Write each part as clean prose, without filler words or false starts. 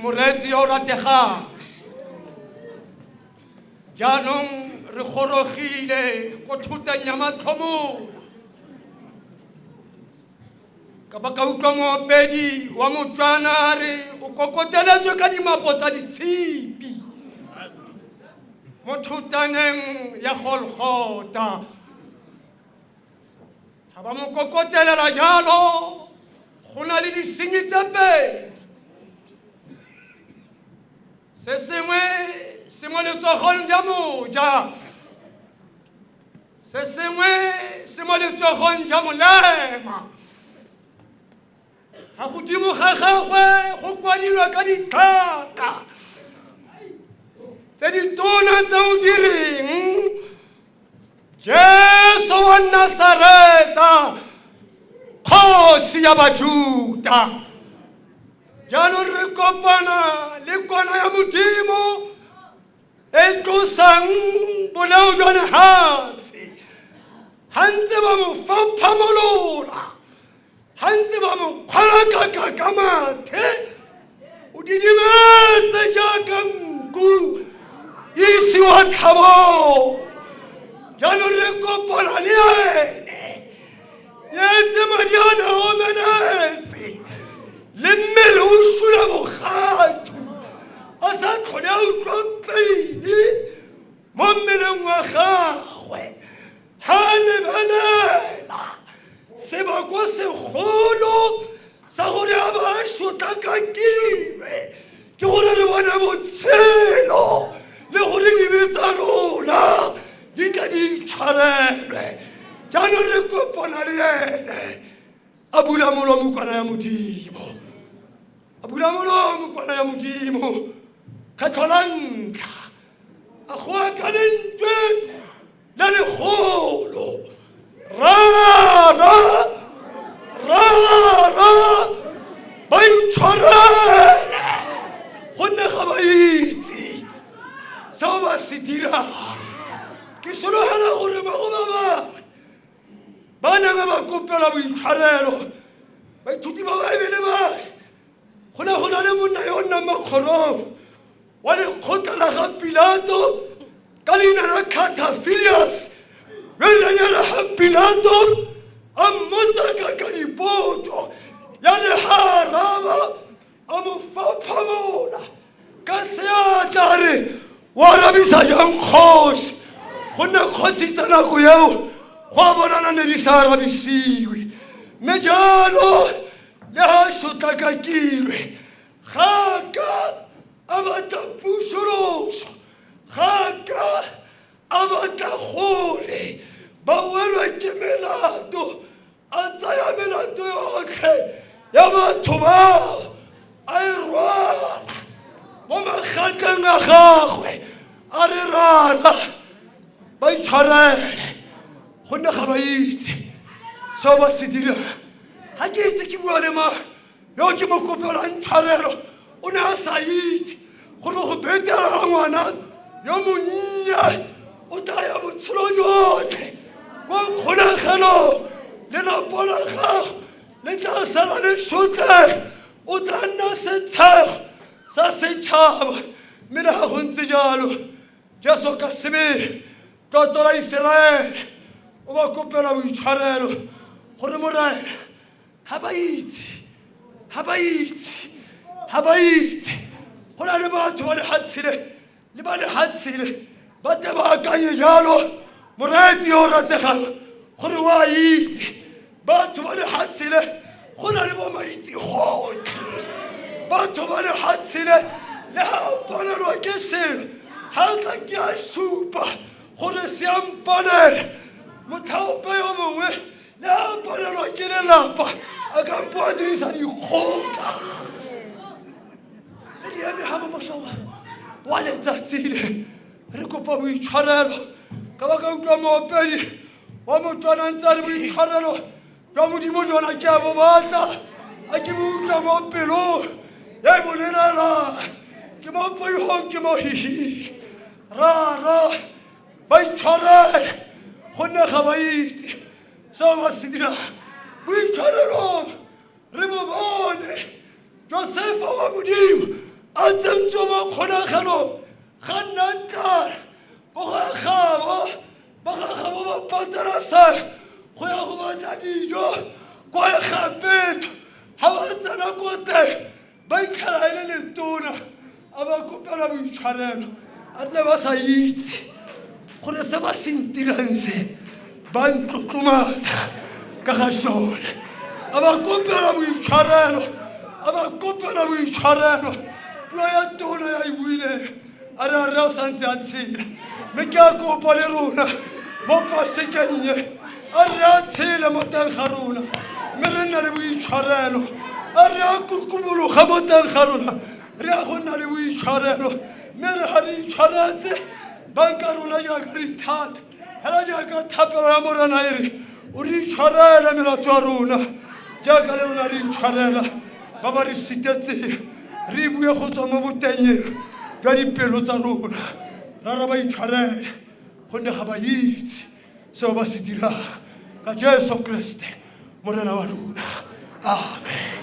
Moreetsi yo o rategang. Jaanong re gorogile ko thoteng ya matlhomola. Ka ba ka utlwa moopedi wa Motswana a re o kokoteletswe ka dimapo tsa ditshipi mo thotaneng ya Golgota. Ga ba mo kokotelela jalo, go na le disenyi tse pedi. Se sengwe se mo letsogong ja moja, se sengwe se mo letsogong ja molema. Ga godimo ga gagwe go kwadilwe ka ditlhaka tse ditona tseo di reng Jesu wa Nasareta, kgosi ya Bajuta. Jaanong re kopana le kwana ya Modimo e tlosang boleo jwa lehatshe. Ga ntse ba mo faphamolola, ga ntse ba mo kgwalakaka ka mathe, o didimetse jaaka nku e isiwa tlhabong. Jaanong re kopana le ene, etse madi a ne omeletse, le mmele o sula bogathu, a sa tlhole a utlwa peine mo mmeleng wa gagwe. Ha a lebelela sebakwa segolo sa gore a ba a sotlakakilwe ke gore re bone botshelo le gore dibe tsa rona di tla di itshwarelwe. Jaanong re kopana le ene a bula molomo kwana ya Modimo, a bula molomo kwana ya Modimo kgetlho la ntlha, a goa ka lentswe le legolo, Rara, Rara, ba intshwarele, gonne ga ba itse seo ba se dirang. Ke sologela gore ba go ba bangwe ba neng ba kopela boitshwarelo, baithuti ba Baebele ba re go ne go na le monna yo o nnang makgorong wa lekgotla la ga Pilato ka leina la Catafilius, yo e neng ya re ga Pilato a mmotsa ka ka dipotso, ya re ga araba a mo faphamola ka seatla a re, o arabisa jang kgosi? Gonne kgosi tsa nako eo go a bonana ne di sa arabisiwe. Mme jalo le ga sotlakakilwe, ga ka a batla pusoloso, ga ka a batla gore ba welwe ke melato, a tsaya melato yotlhe ya batho bao a e rwala mo magatleng a gagwe, a re, Rara, ba itshwarele, gonne ga ba itse seo ba se dirang. Ga ke itse ke bua le mang yo ke mo kopelang tshwarelo, o ne a sa itse gore go betelela ngwana yo monnye o tla ya botshelo jotlhe kwa kgolegelong, lelapa la gago le tla sala le sotlege, o tla nna setshego sa setšhaba. Mme le ga go ntse jalo, Jesu ka sebele, tlotlo la Iseraele, o ba kopela boitshwarelo gore Morena ga ba itse, ga ba itse, ga ba itse. Go na le batho ba lehatshe le le ba lehatshe le ba tle ba akanye jalo, moreetsi yo o rategang, gore wa itse batho ba lehatshe le go na le bo maitse gotlhe. Batho ba lehatshe le le ga o palelwa ke selo, ga ka ke a supa gore se a mpalela. Motlhaope yo mongwe le a palelwa ke lelapa, a kampo a dirisa dikgoka. Re eme ga mo mošong wa letsatsi le re kopa boitshwarelo, ka ba ka utlwa moopedi wa Motswana ntse a re boitshwarelo jwa Modimo jona ke a bo batla, a ke bo utlwa mo pelong e bolelela, ke mo poigong, ke mo hihing. Rara, ba itshwarele, gonne ga ba itse seo ba se dirang. Boitshwarelong re bo bone Josefa wa Modimo kgolegelong ga nna tlala ko ga gabo ba ga gabo ba patela sala go ya go batla dijo kwa Egepeto ga ba tsena ko teng ba itlhela e le letona a ba kopela boitshwarelo a nne ba sa itse gore se ba se ntirang se ba ntlotlomatsa ka ga sone a ba kopela boitshwarelo a ba kopela boitshwarelo puo ya tona ya e buileng a re a re o santse a tshela mme ke a kopa le rona mo pasekeng ye a re a tshele mo teng ga rona mme re nna le boitshwarelo a re a kukumologa mo teng ga rona re ya go nna le boitshwarelo mme re ga re itshwaretse banka rona jaaka re ithata fela jaaka thapelo ya morena e re o re itshwarele melato ya rona jaaka le rona re itshwarela ba ba re sitetseng re bue go tswa mo botengeng jwa dipelo tsa rona ra ra ba itshwarele gonne ga ba itse seo ba se dirang ka Jesu Kriste morena wa rona amen.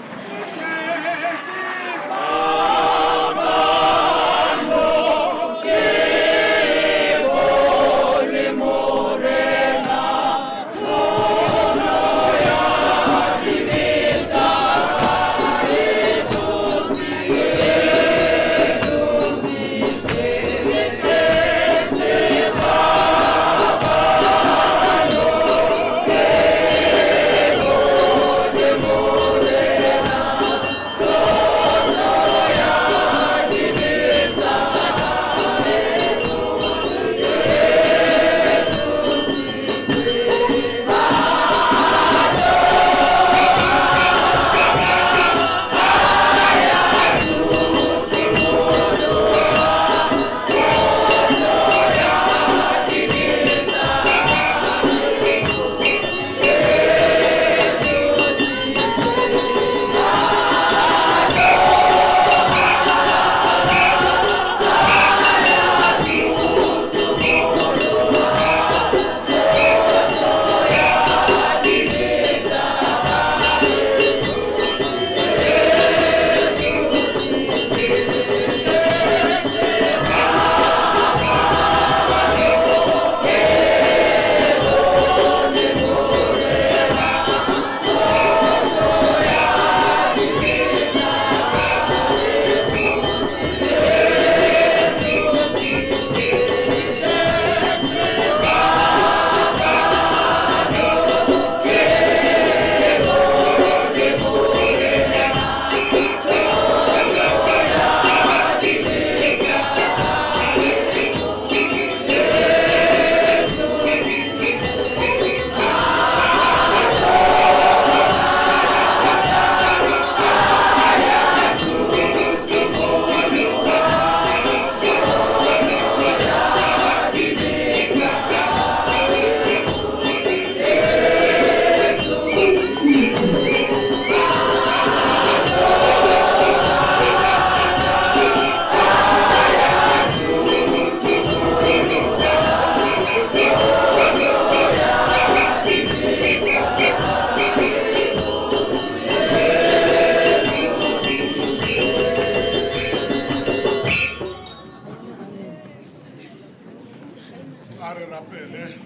A re rapele.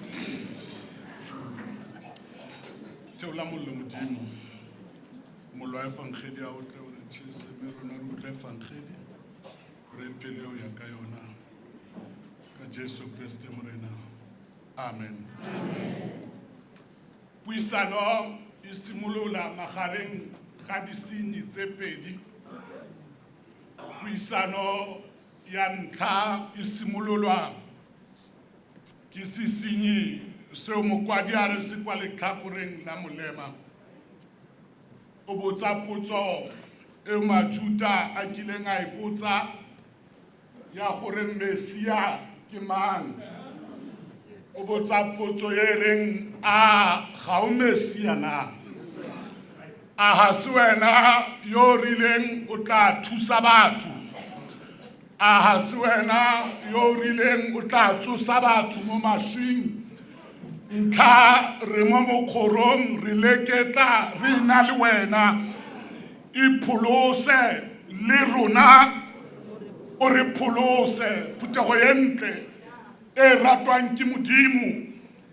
Theola mollo Modimo. Mollo wa efangedi a o tle o re tjhese mme rona re utlwe efangedi. Re phele ho ya ka yona. Ka Jesu Kriste Morena. Amen. Puisano e simolola magareng ga disenyi tse pedi. Puisano ya ntlha e simololwa ke sesenyi seo mokwadi a re se kwa letlhakoreng la molema. O botsa potso e Majuta a kileng a e botsa ya gore Mesia ke mang. O botsa potso e reng a ga o Mesia na? A ga se wena yo o rileng o tla thusa batho? A ga se wena yo o rileng o tla tsosa batho mo mašwing? Ntlha re mo mokgorong re leketla re na le wena, ipholose le rona. O re pholose, phuthego e ntle e ratwang ke Modimo.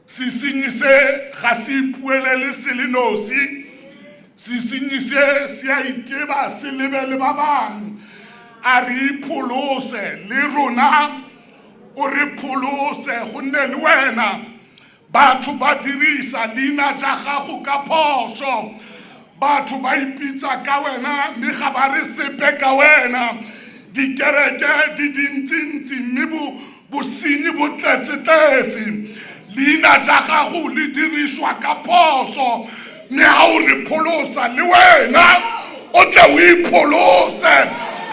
Sesenyi se ga se ipuelele se le nosi, sesenyi se se a iteba se lebe le ba bangwe. A re ipholose le rona, o re pholose, gonne le wena batho ba dirisa leina ja gago ka phoso, batho ba ipitsa ka wena mme ga ba re sepe ka wena. Dikereke di dintsintsi mme bosenyi bo tletse-tletse. Leina ja gago le diriswa ka phoso, mme ga o re pholosa le wena o tle o ipholose,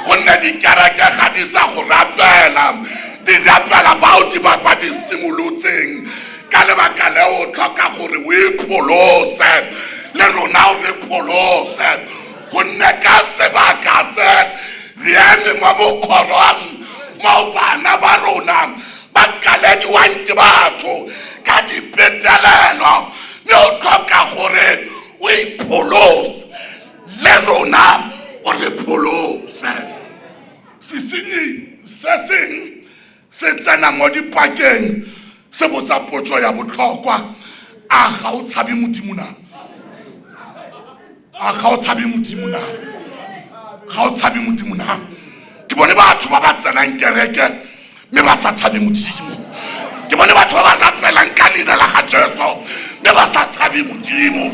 gonne dikereke ga di sa go rapela, di rapela bao di ba ba di simolotseng. Ka lebaka leo o tlhoka gore o ipholose, le rona o re pholose, gonne ka sebaka se re eme mo mokgorong mo bana ba rona ba kalediwang ke batho ka dipetelelo, mme o tlhoka gore o ipholose, le rona o re pholose. Sesenyi se seng se tsena mo dipakeng se botsa potso ya botlhokwa: a ga o tshabe Modimo na? A ga o tshabe Modimo na? Ga o tshabe Modimo na? Ke bone batho ba ba tsenang kereke mme ba sa tshabe Modimo. Ke bone batho ba ba rapelang ka leina la ga Jesu mme ba sa tshabe Modimo.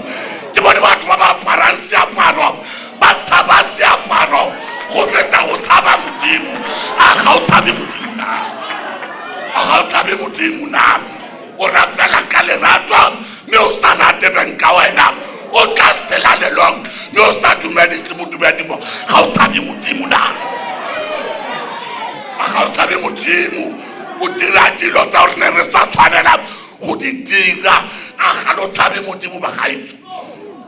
Ke bone batho ba ba aparang seaparo, ba tshaba seaparo go feta go tshaba Modimo. A ga o tshabe Modimo na? A ga o tshabe Modimo na? O rapela ka lerato mme o sa rate beng ka wena, o tla selalelong mme o sa dumedise modumedimo. Ga o tshabe Modimo na? A ga o tshabe Modimo? O dira dilo tsa gore ne re sa tshwanela go di dira. A ga lo tshabe Modimo, bagaetsho?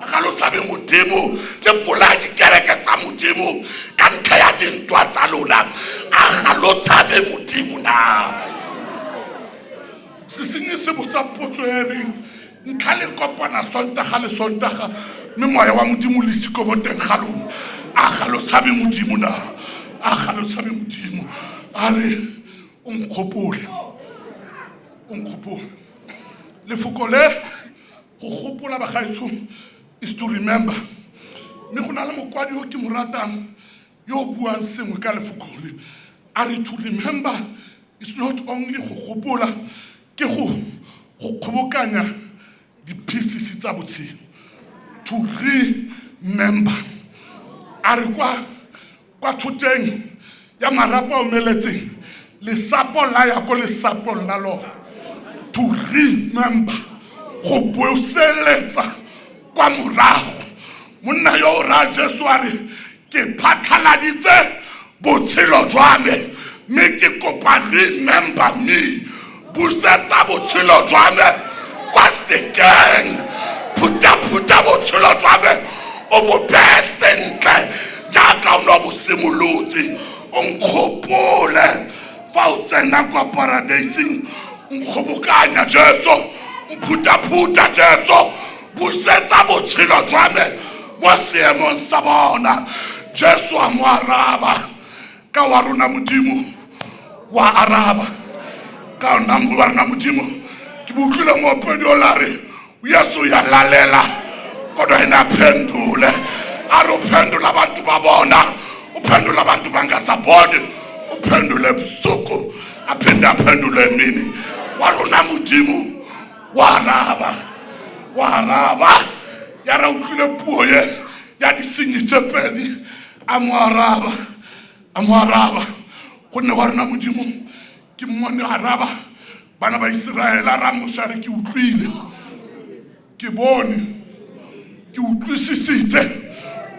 A ga lo tshabe Modimo? Le bolaya dikereke tsa Modimo ka ntlha ya dintwa tsa lona. A ga lo tshabe Modimo na? Sesenyi se botsa potso e reng ntlha le kopana Sontaga le Sontaga mme moya wa Modimo le siko mo teng ga lona. A ga lo tshabe Modimo na? A ga lo tshabe Modimo? A re o nkgopole, o nkgopole. Lefoko le go gopola, bagaetsho, is to remember. Mme go na le mokwadi yo ke mo ratang yo o buang sengwe ka lefoko le, a re to remember is not only go gopola, ke go kgobokanya di-pieces tsa botshelo. To remember, a re kwa thoteng ya marapo a omeletseng, lesapo la ya ko lesapong la lona. To remember, go boseletsa kwa morago. Monna yo o raya Jesu a re ke phatlhaladitse botshelo jwa me mme ke kopa remember me, busetsa botshelo jwa me kwa sekeng, phutha-phutha botshelo jwa me o bo beye sentle jaaka o ne o bo simolotse. O nkgopole fa o tsena kwa paradiseng, nkgobokanya Jesu, mphutha-phutha Jesu, busetsa botshelo jwa me mo seemong sa bona. Jesu a mo araba ka wa rona Modimo wa araba ka ona wa rona Modimo. Ke bo utlwile moopedi o la re Yesu uyalalela kodwa yena aphendule, a re uphendula abantu babona, uphendula abantu bangasaboni, uphendule ebusuku aphinde aphendule emini. Wa rona Modimo wa araba, wa araba. Ya re utlwile puo ye ya disenyi tse pedi, a mo araba, a mo araba, gonne wa rona Modimo ke mmone araba bana ba Iseraele, a ra Moshe a re ke utlwile, ke bone, ke utlwisisitse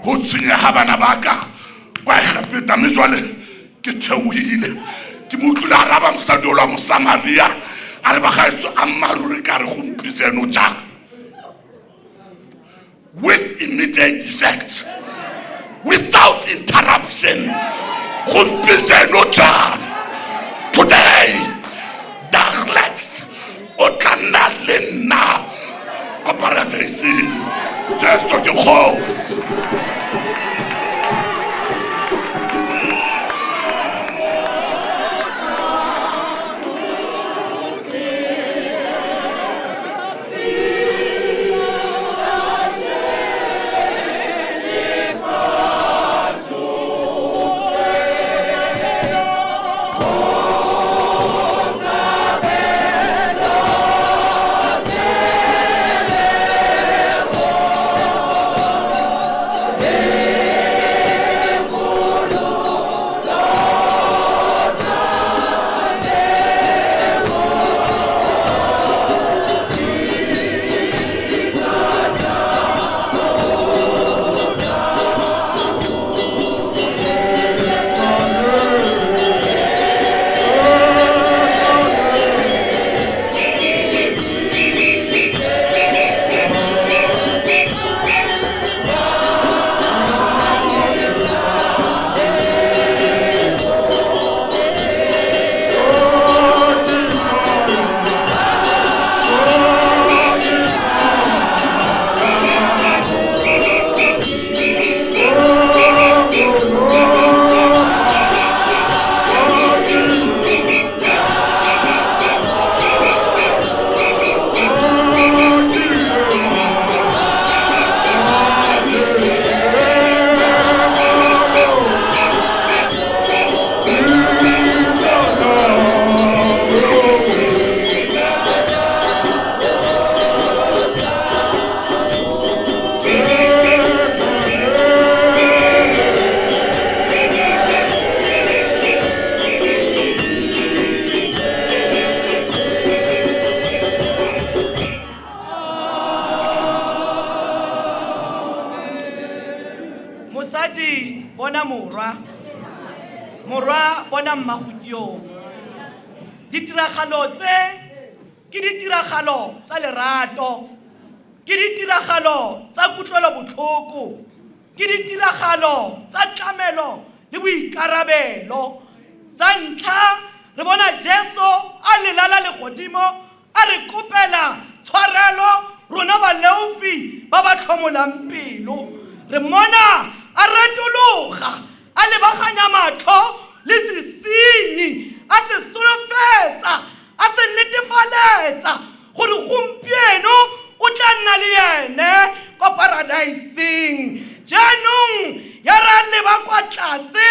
go tshwenyega bana ba ka kwa Egepeta, mme jwale ke theohile. Ke mo utlwile araba mosadi o la Mosamaria, a re bagaetsho a mmaruri ka re gompieno jang, with immediate effect, without interruption, gompieno jang, today, daglex o tla nna le nna ko paradiseng. Jesu ke kgosi. Morwa, bona mmago ke yoo. Ditiragalo tse ke ditiragalo tsa lerato, ke ditiragalo tsa kutlwelobotlhoko, ke ditiragalo tsa tlamelo le boikarabelo. Sa ntlha re bona Jesu a lelala legodimo a re kopela tshwarelo rona baleofi ba ba tlhomolang pelo. Re mmona a retologa a lebaganya matlho le sesenyi, a se solofetsa, a se netefaletsa gore gompieno o tla nna le ene kwa paradaiseng. Jaanong ya re a leba kwa tlase,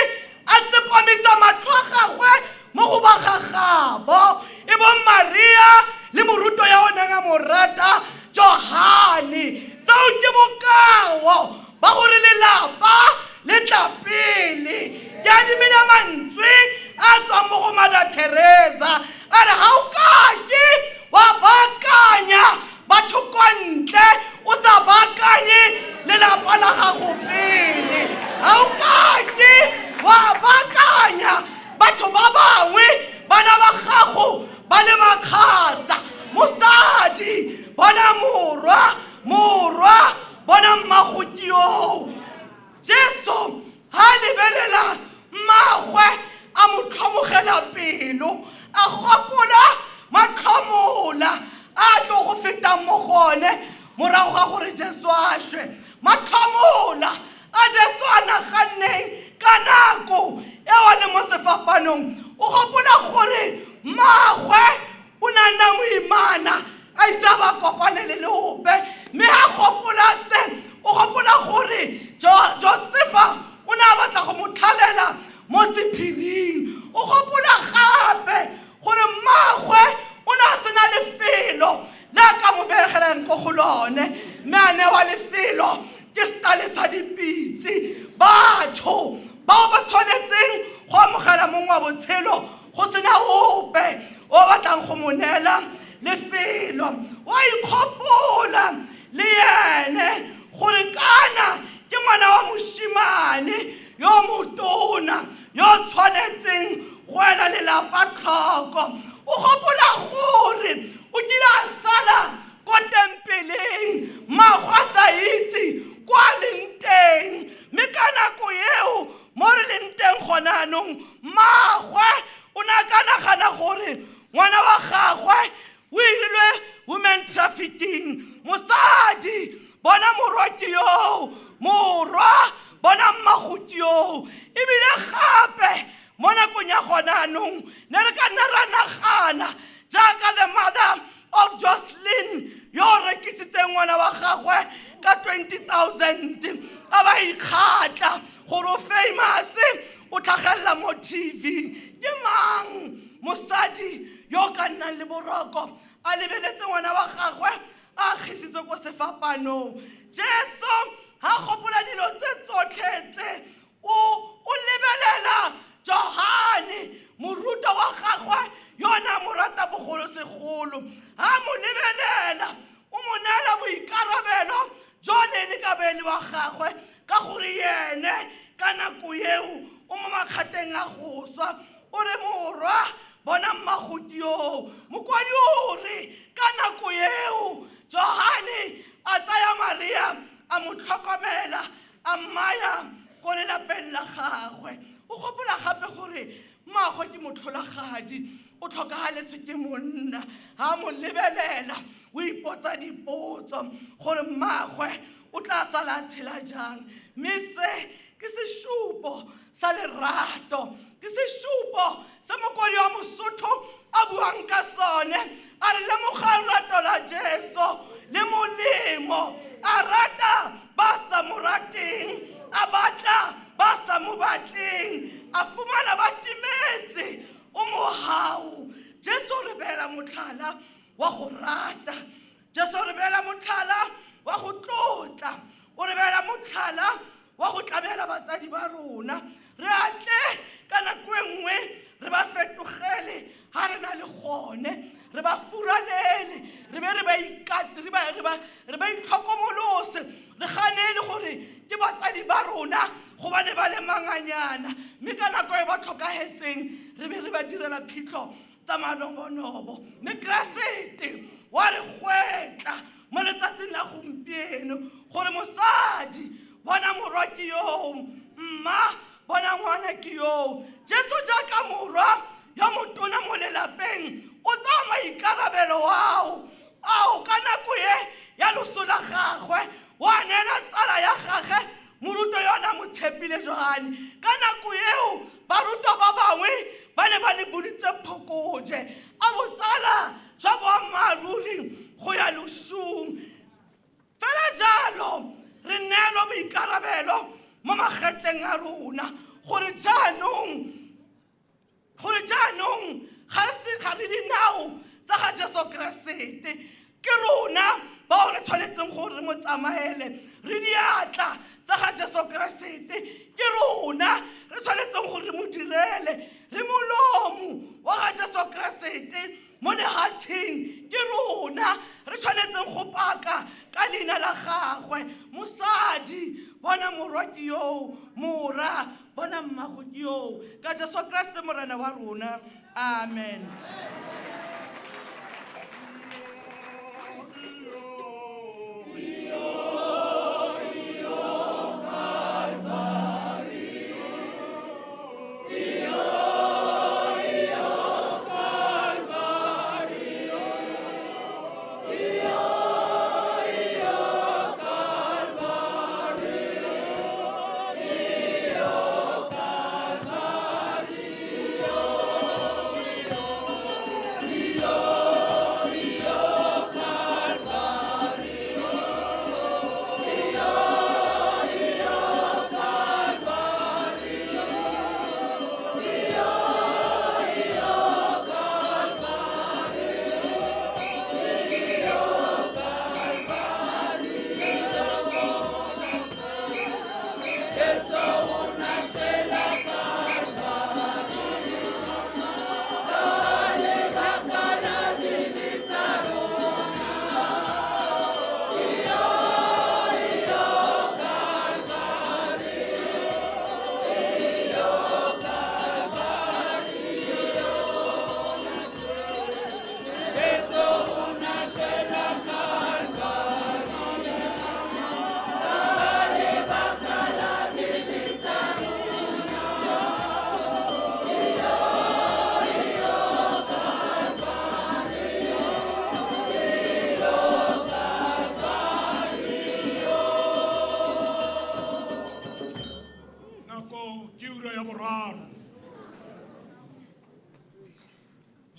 a tsepamisa matlho a gagwe mo go ba ga gabo, e bong Maria le morutwa ya o neng a mo rata, Johane. Seo ke bokao ba gore lelapa le tla pele. Ke adimile mantswe a tswang mo go Mother Teresa, a re ga o kake wa baakanya batho kwa ntle o sa baakanye lelapa la gago pele. Ga o kake wa baakanya batho ba bangwe bana ba gago ba le makgasa. Mosadi, bona morwa, morwa, bona mmago ke yoo. Jesu ha a lebelela mmagwe a mo tlhomogela pelo, a gopola matlhomola a tlo go fetang mo gone morago ga gore Jesu a shwe. Matlhomola a Jesu a naganneng ka nako eo a le mo sefapanong, o gopola gore mmagwe o ne a nna moimana a ise a ba kopanele le ope, mme a gopola se, o gopola gore Josefa o ne a batla go mo tlhalela mo sephiring. O gopola gape gore mmagwe o ne a sena lefelo le a ka mo begelang ko go lone, mme a newa lefelo ke setale sa dipitse. Batho bao ba tshwanetseng go amogela mong wa botshelo go sena ope o batlang go mo neela lefelo. Wa ikgopola le ene gore kana ke ngwana wa moshimane yo motona yo tshwanetseng go ela lelapa tlhoko. O gopola gore o kile a sala ko tempeleng mmagwe a sa itse kwa leng teng, mme ka nako eo mo re leng teng gone anong mmagwe o ne a ka nagana gore ngwana wa gagwe o irilwe women trafficking. Mosadi, bona morwa ke yoo, morwa, bona mmago ke yoo. Ebile gape mo nakong ya gone anong ne re ka nna ra nagana jaaka the mother of Jocelyn yo o rekisitseng ngwana wa gagwe ka 20,000 a ba ikgatla gore o famous, o tlhagelela mo TV. Ke mang mosadi yo o ka nnang le boroko a lebeletse ngwana wa gagwe a kgisitswe ko sefapanong? Jesu ha gopola dilo tse tsotlhe tse, o lebelela Johane morutwa wa gagwe yo ne a mo rata bogolosegolo. Ha mo lebelela o mo neela boikarabelo jo ne le ka be le wa gagwe, ka gore yene ka nako eo o mo makgateng a go swa. O re morwa, bona mmago ke yoo. Mokwadi o re ka nako eo Johane a tsaya Maria a mo tlhokomela, a mmaya ko lelapeng la gagwe. O gopola gape gore mmagwe ke motlholagadi, o tlhokagaletswe ke monna. Ha mo lebelela o ipotsa dipotso gore mmagwe o tla sala a tshela jang. Mme se ke sešupo sa lerato, ke sešupo se mokwadi wa Mosotho a buang ka sone, a re lemogang rato la Jesu le molemo, a rata ba sa mo rateng, a batla ba sa mo batleng, a fumana ba timetse, o mohau. Jesu o re beela motlhala wa go rata, Jesu o re beela motlhala wa go tlotla, o re beela motlhala wa go tlamela batsadi ba rona. Re atle ka nako e nngwe re ba fetogele ha re na le gone, re ba furalele, re be re ba itlhokomolose, re ganele gore ke batsadi ba rona. Gobane ba le manganyana, mme ka nako e ba tlhokagetseng re be re ba direla phitlho tsa manobonobo. Mme Keresete wa re gwetla mo letsatsing la gompieno gore mosadi bona morwa ke yoo, mma bona ngwana ke yoo. Jesu jaaka morwa yo motona mo lelapeng o tsaya maikarabelo ao ao ka nako e ya loso la gagwe, wa neela tsala ya gagwe moruto yona mo tshepile Johane. Ka nako eo barutwa ba bangwe ba ne ba le boditse phokoje a botsala jwa boammaaruri go ya losung. Fela jalo re neelwa boikarabelo mo magetleng a rona gore jaanong ga re se ga re dinao tsa ga Jesu Keresete, ke rona bao re tshwanetseng gore re mo tsamaele, re diatla tsa ga Jesu Keresete, ke rona re tshwanetseng gore re mo direle, re molomo wa ga Jesu Keresete mo lehatsheng, ke rona re tshwanetseng go paka ka leina la gagwe. Mosadi bona morwa ke yoo, mora bona mmago ke yoo, ka Jesu Keresete Morena wa rona, amen.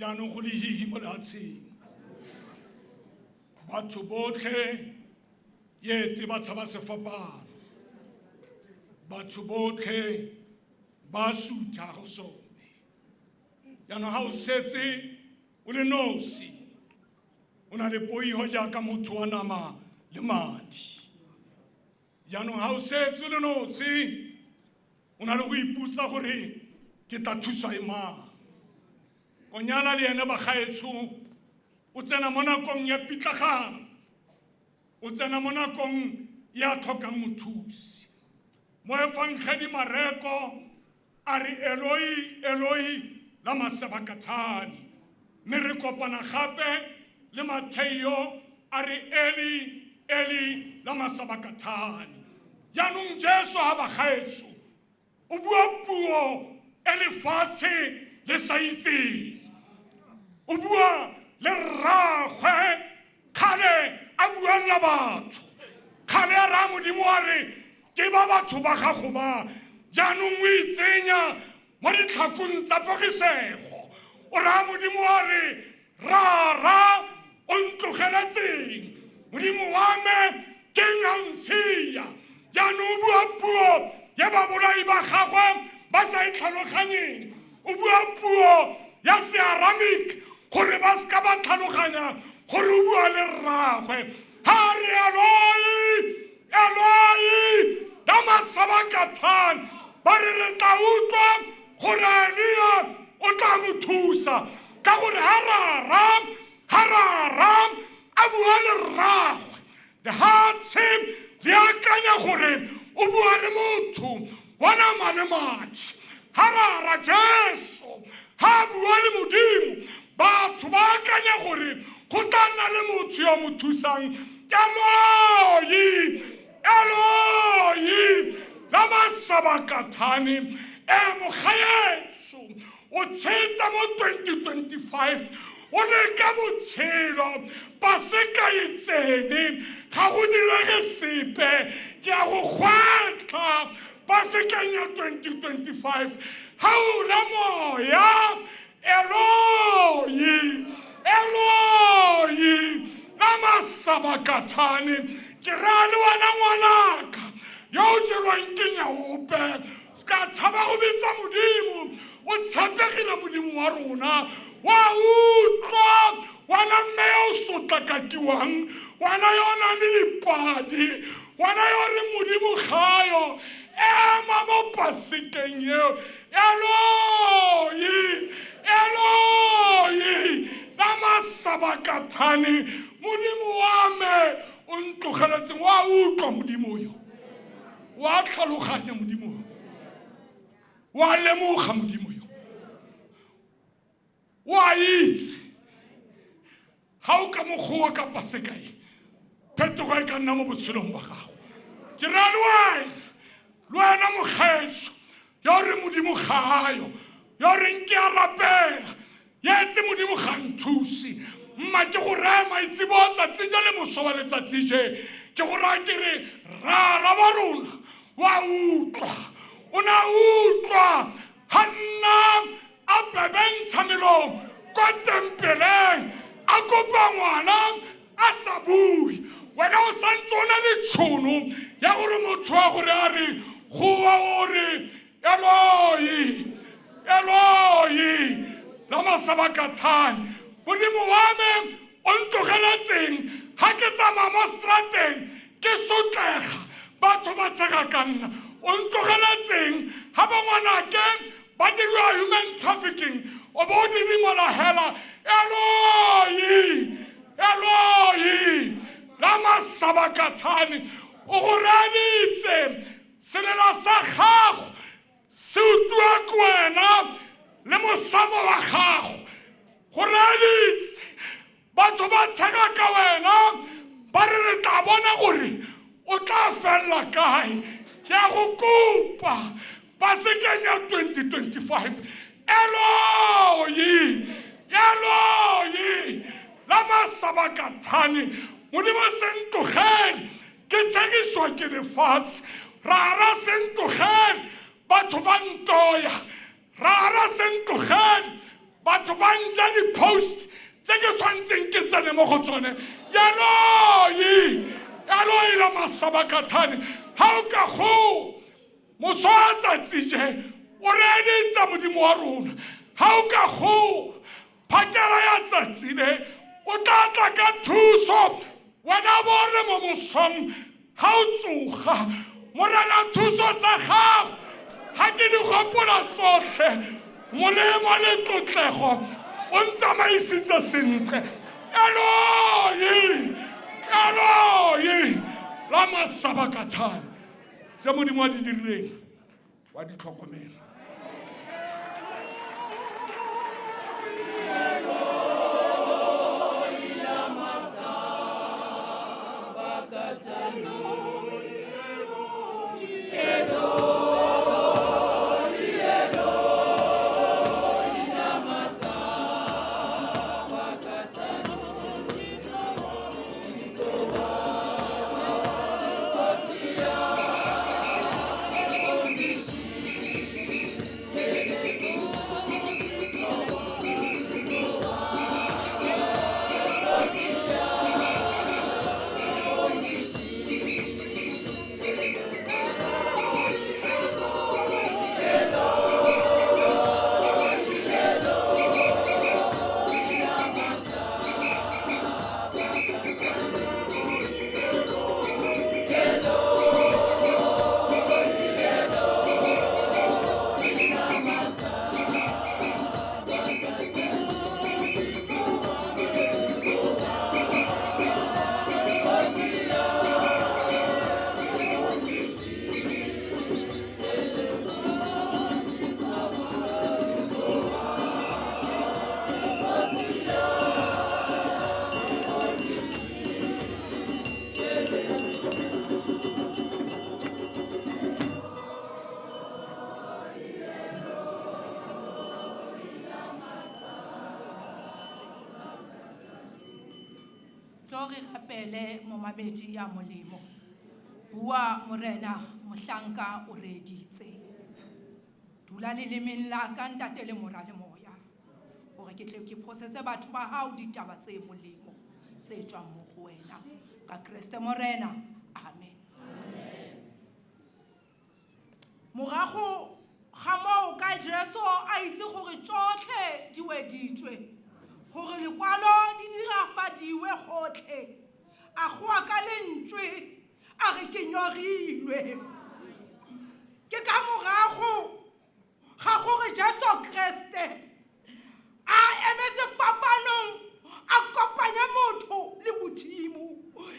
Jaanong go le hihi mo lehatsheng, batho botlhe yete ba tshaba sefapano, batho botlhe ba sutha go sone. Jaanong ha o setse o le nosi, o na le poiho jaaka motho wa nama le madi. Jaanong ha o setse o le nosi, o na le go iputsa gore ke tla thuswa e mang. Konyana le ene bagaetsho o tsena mo nakong ya pitlagano, o tsena mo nakong ya tlhokang mothusi. Mo efangedi Mareko a re Eloi, Eloi lama sabakthani, mme re kopana gape le Matheo a re Eli, Eli lama sabakthani. Jaanong Jesu ha bagaetsho o bua puo e lefatshe le sa itseng, o bua le rraagwe kgale a buella batho, kgale a raya Modimo a re ke ba batho ba gago ba. Jaanong o itsenya mo ditlhakong tsa pogisego, o raya Modimo a re rara o ntlogeletseng, Modimo wa me ke eng a ntshia. Jaanong o bua puo ya babolai ba gagwe ba sa e tlhaloganyeng, o bua puo ya Searamic gore ba seka ba tlhaloganya gore o bua le rraagwe. Ha re Eloi, Eloi lama sabakthani, ba re re tla utlwa gore Elia o tla mo thusa, ka gore ha rara a bua le rraagwe. Lehatshe le akanya gore o bua le motho, Bona mane madi ga rara Jesu ga a bua le Modimo, batho ba akanya gore go tla nna le motho yo mo thusang. Eloi, Eloi, lama sabakathani. E mogaetso o tshetsa mo 2025, o leka botshelo paseka e tsene, ga go direge sepe. Ke a go gwetlha pasekeng ya 2025, ga o la moya, Eloi, Eloi, lama sabakathani. Ke raya le wena ngwanaka yo o jelwang ke nyaope, se ka tshaba go bitsa Modimo. O tshepegile Modimo wa rona, wa utlwa. Wena mme yo o sotlakakiwang, wena yo o nang le dipadi, wena yo reng Modimo gayo, ema mo pasekeng eo. Eloi, Eloi, lama sabakathani. Modimo wa me o ntlogeletseng. Wa utlwa Modimo yo, wa tlhaloganya Modimo yo, wa lemoga Modimo yo, wa itse ga o ka mokgowa ka paseka e, phetogo e ka nna mo botshelong ba gago. Ke raya le wena, le wena mokgetso yo re Modimo gayo, yo reng ke a rapela yete Modimo ga nthuse. Mma ke go raya maitsebo a tsatsi ja le moso wa letsatsi je, ke go raya ke re rara wa rona wa utlwa. O ne a utlwa ga nna a bebentsha melomo kwa tempeleng a kopa ngwana a sa bue. Wena o santse o na le tšhono ya gore motho wa gore a re goa o re Eloi, Eloi, lama sabakathani. Modimo wa me o ntlogeletseng ga ke tsamaya mo strateng ke sotlega, batho ba tshega ka nna. O ntlogeletseng ga ba ngwanake ba diriwa human trafficking, o bo o didimola hela. Eloi, Eloi, lama sabakathani. O go reeditse, selela sa gago se utlwa ke wena le mosamo wa gago. Go reeditse, batho ba tshega ka wena, ba re re tla bona gore o tla felela kae. Ke a go kopa pasekeng ya 2025, Eloi, Eloi, lama sabakathani. Modimo se ntlogele ke tshegiswa ke lefatshe. Rara se ntlogele batho ba ntoya. Rara se ntlogele batho ba nja di-post tse ke tshwanetseng ke tsene mo go tsone. Eloi, Eloi, lama sabakathani. Ga o ka go moso a tsatsi je o reeditsa Modimo wa rona, ga o ka go phakela ya tsatsi le, o tla tla ka thuso. Wena bo re mo mosong ga o tsoga, Morena thuso tsa gago ga ke di gopola tsotlhe, molemo le tlotlego, o ntsamaisitse sentle. Eloi, Eloi, lama sabakathani. Tse Modimo a di dirileng wa di tlhokomela. Tlo re rapele momamedi ya molemo. Bua Morena mohlanka o reeditse. Dula lelemeng la ka ntate le mora le moya. Hore ke tle ke phosetse batho ba hao ditaba tse molemo tse tswang mo go wena. Ka Kreste Morena. Amen. Morago ga moo ka Jesu a itse gore tsotlhe di weditswe, gore lekwalo di dirafadiwe gotlhe, a goa ka lentswe a re ke nyorilwe. Ke ka morago ga gore Jesu Kreste a eme sefapanong a kopanya motho le Modimo.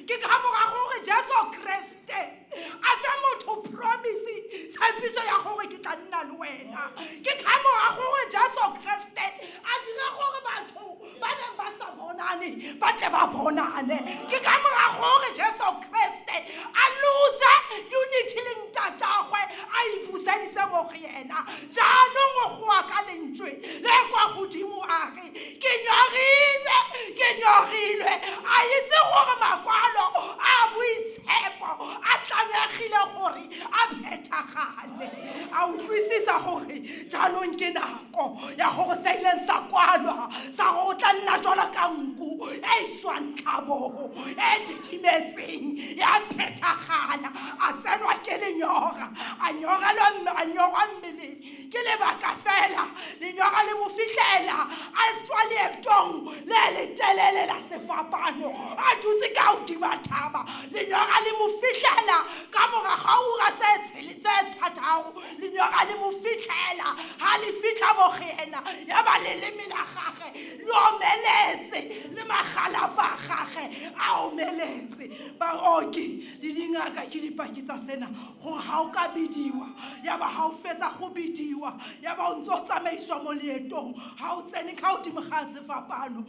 Ke ka morago gore Jesu Kreste a fe motho promise, tshepiso ya gore ke tla nna le wena. Ke ka morago gore Jesu Kreste a dira gore batho ba neng ba sa bonane ba tle ba bonane. Ke ka morago gore Jesu Kreste a lose unity le ntatagwe a e buseditse mo go yena. Jaanong o goa ka lentswe le kwa godimo a re ke nyorilwe, ke nyorilwe. A itse gore makwalo a boitshepo a tlamegile gore a phethagale. A utlwisisa gore jaanong ke nako ya gore se ileng sa kwalwa sa gore o tla nna jalo ka nku e iswang tlhabong e didimetseng ya phethagala. A tsenwa ke lenyora, a nyorelwa a nyorwa mmeleng ke lebaka fela lenyora le mo fihlela a tswa leetong le letelele la sefapano a dutse ka hodima thaba. Lenyora le mo fihlela ka mora ga ura tse tse thataro. Lenyora le mo fihlela ha le fihla mo go yena ya ba leleme la gage le omeletse le magalapa a gage a omeletse. Baoki le dingaka ke dipaki tsa sena gore ga o ka bidiwa ya ba ga o fetsa go bidiwa ya ba o ntse o tsamaiswa mo leetong ga o tsene ka godimo ga sefapano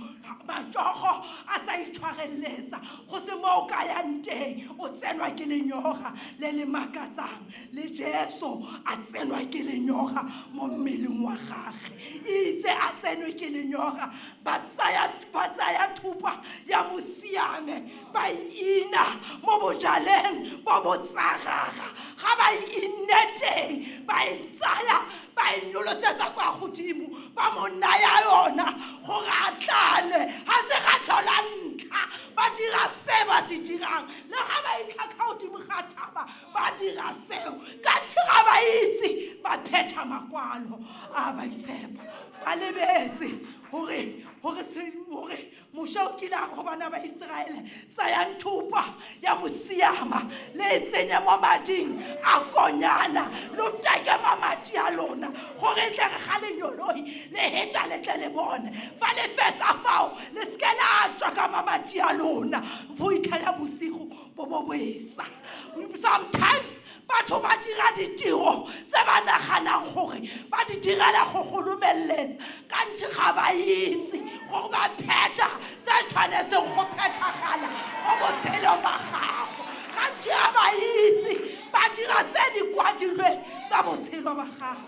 matsogo a sa itshwareletsa go se mo o ka yang teng o tsenwa ke lenyora le le makatsang. Le Jesu a tsenwa ke lenyora mo mmeleng wa gage. Itse a tsenwe ke lenyora ba tsaya thupa ya mosiame ba e ina mo bojaleng bo bo tsagaga. Ga ba e inne teng ba e tsaya ba e nyolosetsa kwa godimo ba mo naya yona gore a tlanwe. Ga se ga tlhola ntlha ba dira se ba se dirang le ga ba itlha ka godimo ga thaba ba dira seo ka ga ba itse ba phetha makwalo a baitshepo. Ba lebetse gore Moshe o kile a go bana ba Iseraele tsayang thupa ya mosiama le e tsenye mo mading a konyana lo take mamati a lona gore e tle re ga lenyoloi le heta le tle le bone fa le fetsa fao le seke la tswa ka mamati a lona go itlhela bosigo bo bo boesa. Sometimes batho ba dira ditiro tse ba naganang gore ba di direla go golomeletsa kanthe ga ba itse gore ba phetha tse tshwanetseng go phethagala mo botshelong ba gago. Gantsi ga ba itse ba dira tse di kwadilweng tsa botshelo ba gago.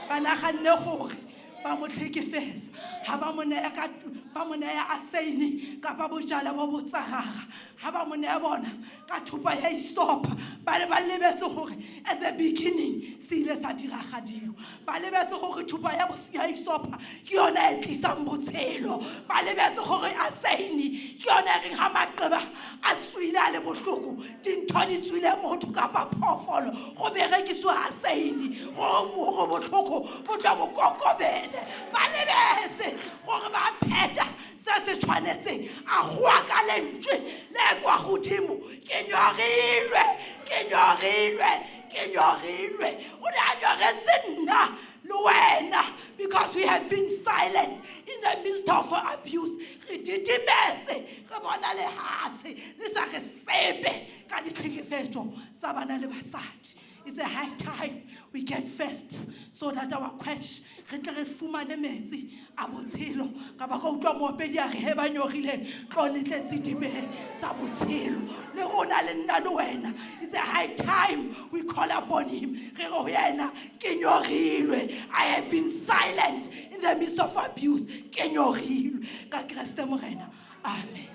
Ba naganne gore ba mo tlhekefetsa ga ba mo naya ka ba mo naya aseine kapa bojala bo bo tsagaga ga ba mo naya bona ka thupa ya isopa ba le ba lebetse gore at the beginning se ile sa diragadiwa. Ba lebetse gore thupa ya isopa ke yona e tlisang botshelo. Ba lebetse gore aseine ke yona e reng ga maqeba a tswile a le bohloko dintho di tswile motho kapa phoofolo go berekisiwa aseine gore botlhoko bo tla bo kokobele. Ba lebetse gore ba phetha se se tshwanetseng a goa ka lentswe le kwa godimo ke nyorilwe, ke nyorilwe, ke nyorilwe. O ne a nyoretse nna le wena because we have been silent in the midst of abuse. Re didimetse re bona lehatshe le sa re sepe ka ditlhekefetso tsa bana le basadi. It's a high time we get first so that our quench re tle re fumane metsi a botshelo. Ka ba ka utlwa moopedi a re he ba nyorileng tlo le tle sedibeng sa botshelo. Le rona le nna le wena, it's a high time we call upon him. Re re ho yena ke nyorilwe. I have been silent in the midst of abuse. Ke nyorilwe ka Kreste Morena. Amen.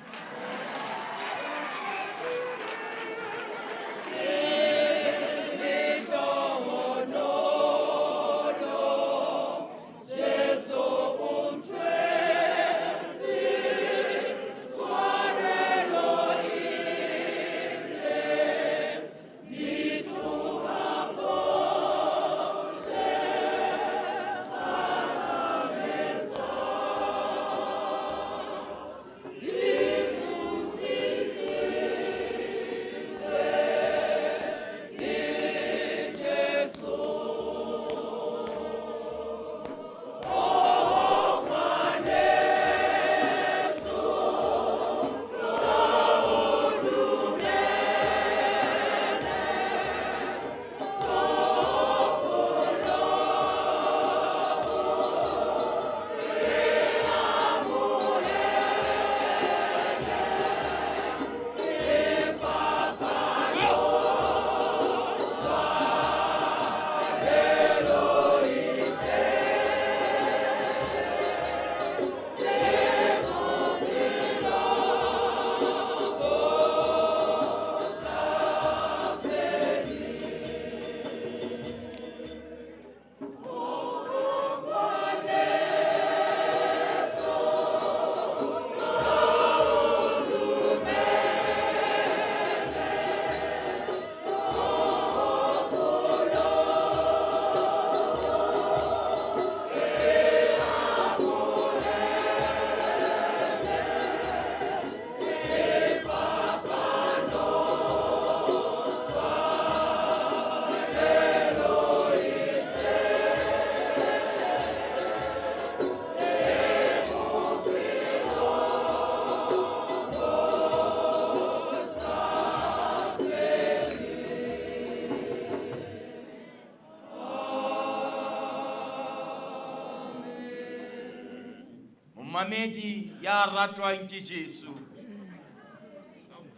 Momamedi ya ratwang ke Jesu,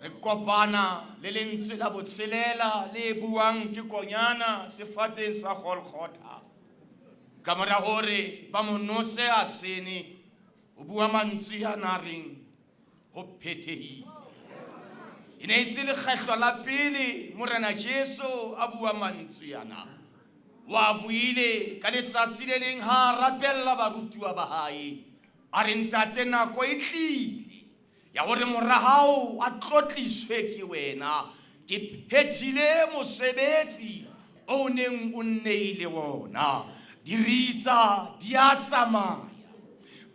re kopana le lentswe la botshelela le buang ke konyana sefateng sa Golgotha. Ka mora hore ba mo nose asene, o bua mantswe a na reng ho phethehile. E ne e se lekgetlo la pele Morena Jesu a bua mantswe ana. Wa buile ka letsatsi le leng ha a rapella barutuwa ba hae. A re, Ntate, nako e tlile ya hore mora hao a tlotliswe ke wena. Ke phethile mosebetsi o neng o nneile wona. Diritsa di a tsamaya,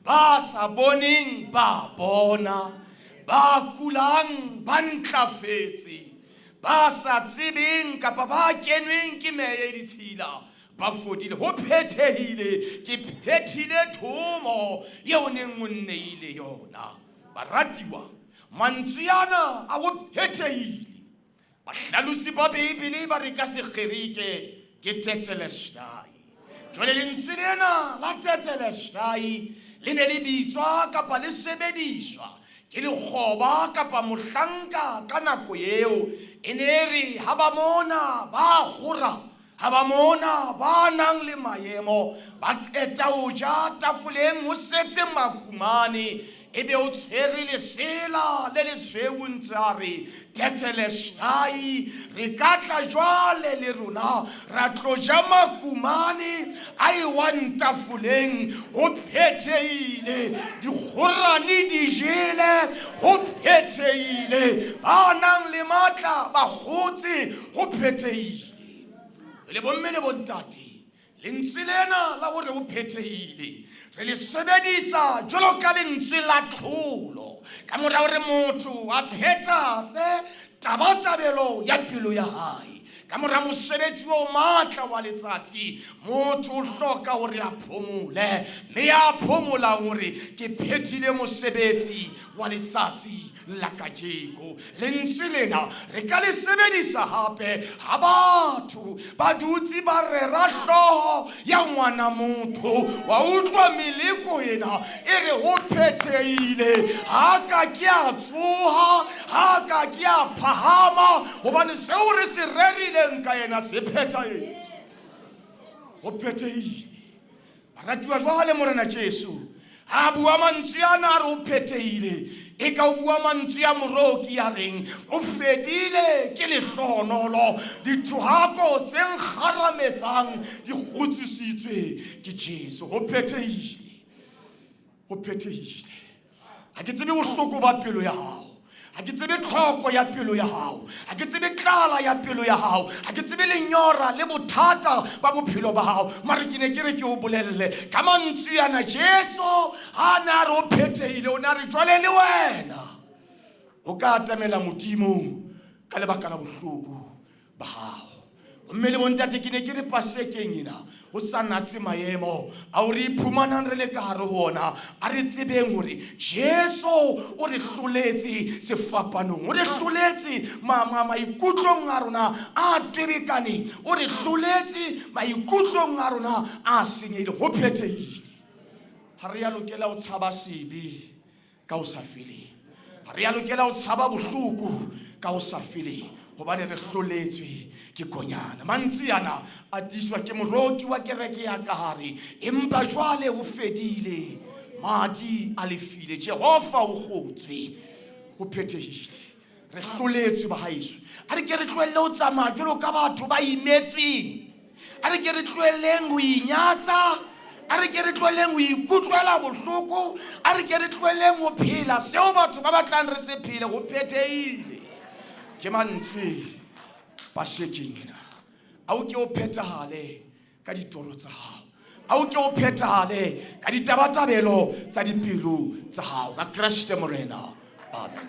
ba sa boneng ba bona, ba kulang ba ntlafetse, ba sa tsebeng kapa ba kenweng ke meya e ditshila ba fodile. Ho phethehile, ke phethile thomo eo neng o nneile yona. Baratiwa, mantswe ana a ho phethehile, bahlalosi ba Bibele ba re ka Segerike ke tetelestai. Jwale lentswe lena la tetelestai le ne le bitswa kapa le sebediswa ke lekgoba kapa mohlanka ka nako eo. E ne e re ha ba mona ba kgora, ha ba mona ba nang le maemo ba qeta ho ja tafoleng ho setse makumane, ebe o tshwere lesela le lesweu ntse a re tetelestai, re ka tla jwale le rona ra tlo ja makumane a ewang tafoleng. Ho phethehile, dikgorane di jele, ho phethehile, ba nang le matla ba kgotse, ho phethehile. Le bomme le bontate, lentswe lena la hore ho phethehile re le sebedisa jwalo ka lentswe la tlholo ka mora hore motho a phethatse tabatabelo ya pelo ya hae. Ka mora mosebetsi o matla wa letsatsi, motho o hloka hore a phomole, mme a phomola hore ke phethile mosebetsi wa letsatsi la kajeko. Lentswe lena re ka le sebedisa hape ha batho ba dutse ba rera hlooho ya ngwana motho. Wa utlwa meleko ena e re ho phethehile, ha ka ke a tsoha, ha ka ke a phahama, hobane seo re se rerileng ka yena se phethahetse. Ho phethehile. Baratuwa, jwale Morena Jesu ha bua mantswe ana a re ho phethehile, e ka o bua mantswe a moroki ya reng o fedile ke lehlohonolo, dithohako tse nkgarametsang di kgutswisitswe ke Jesu. Ho phethehile, ho phethehile. Ha ke tsebe bohloko ba pelo ya hao, ha ke tsebe tlhoko ya pelo ya hao, ha ke tsebe tlala ya pelo ya hao, ha ke tsebe lenyora le bothata ba bophelo ba hao, mare ke ne ke re ke o bolelle ka mantswe ana. Jesu ha na re o phethehile, o ne a re jwale le wena o ka atamela Modimo ka lebaka la bohloko ba hao. Mme le bontate, ke ne ke re pasekeng ena ho sa natse maemo ao re iphumanang re le ka hare ho ona, a re tsebeng hore Jesu o re hloletse sefapanong, o re hloletse maikutlong a rona a tebekaneng, o re hloletse maikutlong a rona a senyehile. Ho phethehile. Ha re ya lokela ho tshaba sebe ka ho sa feleng, ha re ya lokela ho tshaba bohloko ka ho sa feleng, hobane re hloletswe ke konyana. Mantswe ana a tiiswa ke moroki wa kereke ya ka hare, empa jwale ho fedile, madi a lefile, Jehova o kgotswe, ho phethehile. Re hloletswe bahaeso. A re ke re tlohelle ho tsamaya jwalo ka batho ba imetsweng, a re ke re tlohelleng ho inyatsa, a re ke re tlohelleng ho ikutlwela bohloko, a re ke re tlohelleng ho phela seo batho ba batlang re se phele. Ho phethehile. Ke mantswe pasekeng ena. A o ke o phethahale ka ditoro tsa hao, a o ke o phethahale ka ditabatabelo tsa dipelo tsa hao, ka Kreste Morena. Amen.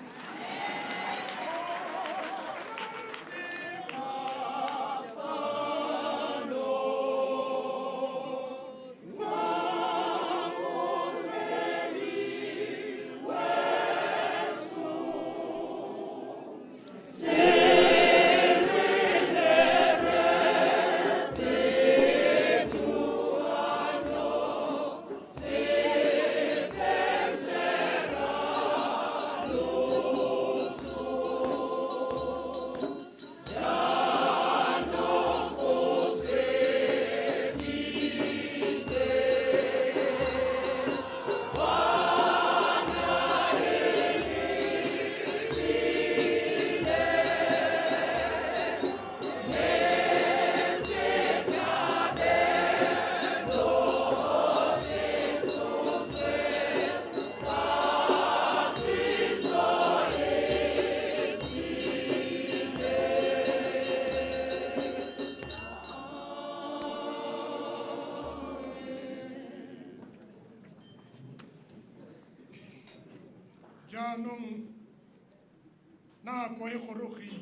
Jaanong nako e gorogile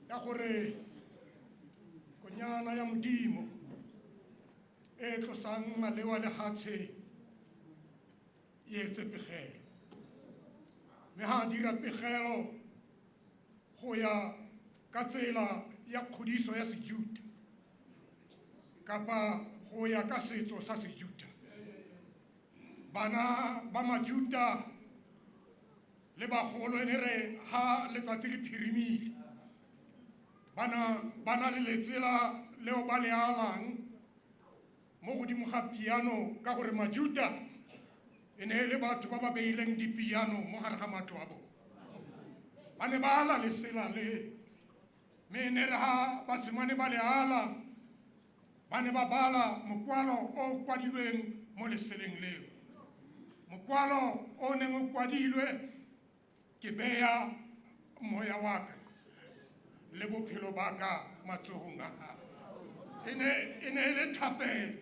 ya gore konyana ya Modimo e tlosang maleo a lehatshe e etse pegelo. Mme ha a dira pegelo go ya ka tsela ya kgodiso ya Sejuta kapa go ya ka setso sa Sejuta, bana ba Majuta le bagolo e ne re ha letsatsi le phirimile ba na le letsela leo ba le alang mo godimo ga piano, ka gore Majuta e ne e le batho ba ba beileng dipiano mo gare ga matlo a bone. Ba ne ba ala lesela le, mme e ne re ha basimane ba le ala, ba ne ba bala mokwalo o o kwadilweng mo leseleng leo. Mokwalo o neng o kwadilwe, ke beya moya wa ka le bophelo ba ka matsohong a gago. E ne e le thapelo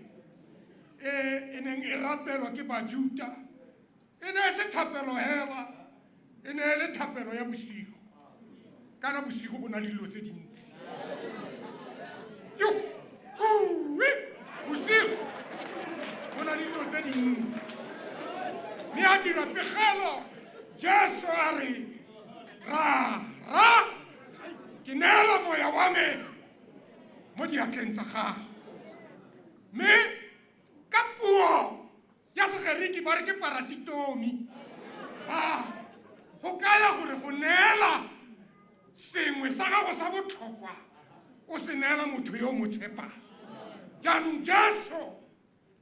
e e neng e rapelwa ke Bajuta. E ne e se thapelo hela, e ne e le thapelo ya bosigo. Kana bosigo bo na le dilo tse dintsi. Yo, uwe, bosigo bo na le dilo tse dintsi. Mme a dira pegelo, Jesu a re, ra, ra, ke neela moya wa me mo diatleng tsa gago. Mme ka puo ya Segeriki ba re ke paratitomi. Ba go kaya gore go neela sengwe sa gago sa botlhokwa o se neela motho yo o mo tshepang. Jaanong Jesu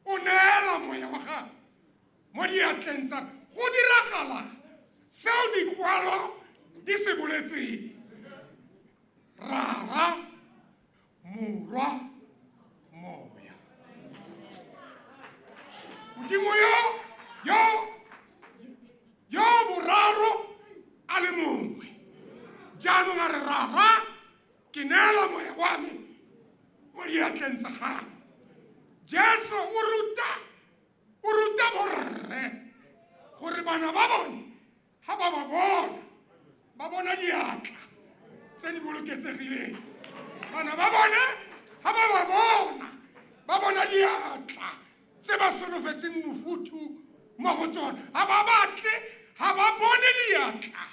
o neela moya wa gago mo diatleng tsa go diragala seo dikwalo di se boletseng. Rara, Morwa, Moya. Modimo yo boraro a le mongwe. Jaanong a re, Rara, ke neela moya wa me mo diatleng tsa gago. Jesu o ruta borre gore bana ba bone ha ba ba bona, ba bona diatla tse di boloketsegileng. Bana ba bone ha ba ba bona, ba bona diatla tse ba solofetseng mofuthu mo go tsone. Ha ba batle, ha ba bone diatla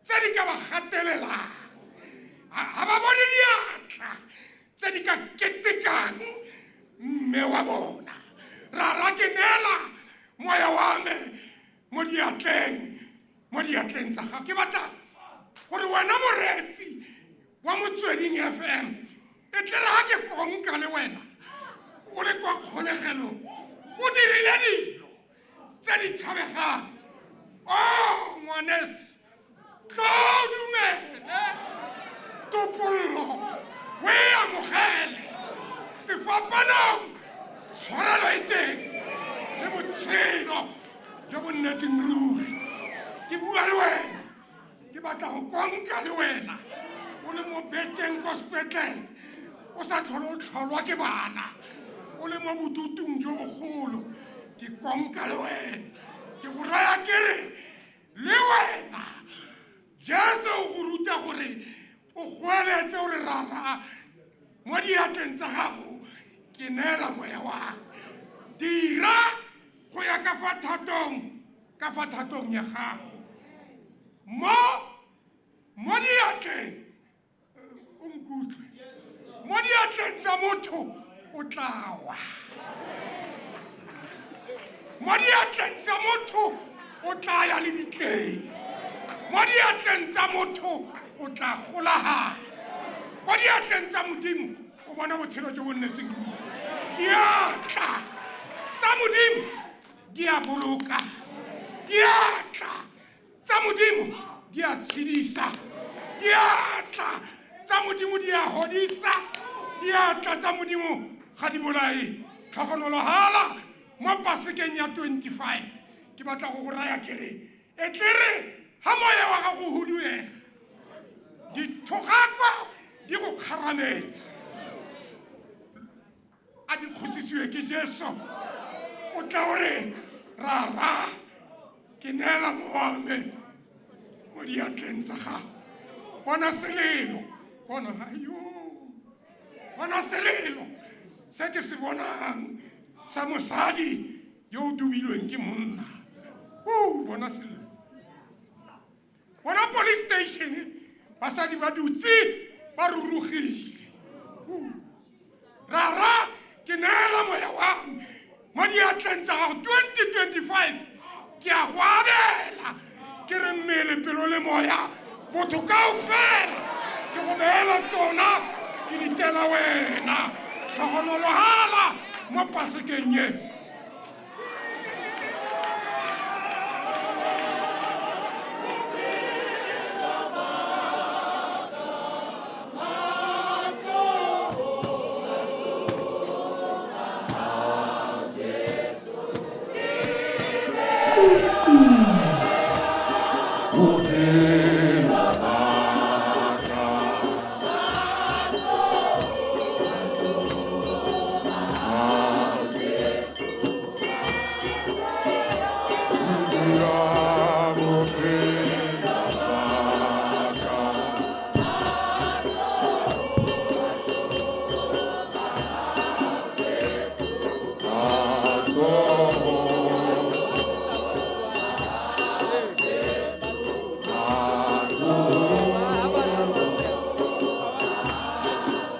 tse di ka ba gatelelang. Ha ba bone diatla tse di ka ketekang mme wa bona. Rara, ke neela moya wa me mo diatleng tsa gago. Ke batla gore wena moreetsi wa Motsweding FM, e tle re ha ke konka le wena o le kwa kgolegelong, o dirile dilo tse di tshabegang. O ngwaneso, tlo dumele topollo o e amogele. Sefapanong tshwarelo e teng le botshelo jo bo nnetseng ruri. Ke bua le wena, ke batla go konka le wena o le mo beteng ko sepetlele, o sa tlhole o tlholwa ke bana, o le mo bodutung jo bogolo. Ke konka le wena, ke go raya ke re le wena Jesu o go ruta gore o goeletse o re, Rara, mo diatleng tsa gago ke neela moya wa. Dira go ya ka fa thatong ya gago. Mo diatleng, o nkutlwe, mo diatleng tsa motho o tla wa. Mo diatleng tsa motho o tla ya lebitleng. Mo diatleng tsa motho o tla golagana. Ko diatleng tsa Modimo o bona botshelo jo bo nnetseng ruri. Diatla tsa Modimo di a boloka. Diatla tsa Modimo di a tshedisa. Diatla tsa Modimo di a hodisa. Diatla tsa Modimo ga di bolae. Tlhokomelo hala mo pasekeng ya 25. Ke batla go go raya ke re, e tle re ha moya wa gago huduega, dithogako di go kgarametsa. A di kgotsisiwe ke Jesu. O tla o re, Rara, ke neela mowa me mo diatleng tsa gago. Bona selelo, bona ayo, bona selelo se ke se bonang sa mosadi yo o dubilweng ke monna. O bona selelo. Bona police station, basadi ba dutse ba rurugile. Rara, ke neela moya wa me mo diatleng tsa gago. 2025 ke a go abela, ke re mmele, pelo le moya, botho kao fela ke go beela tsona, ke ditela wena. Tlhogonologala mo pasekeng ye.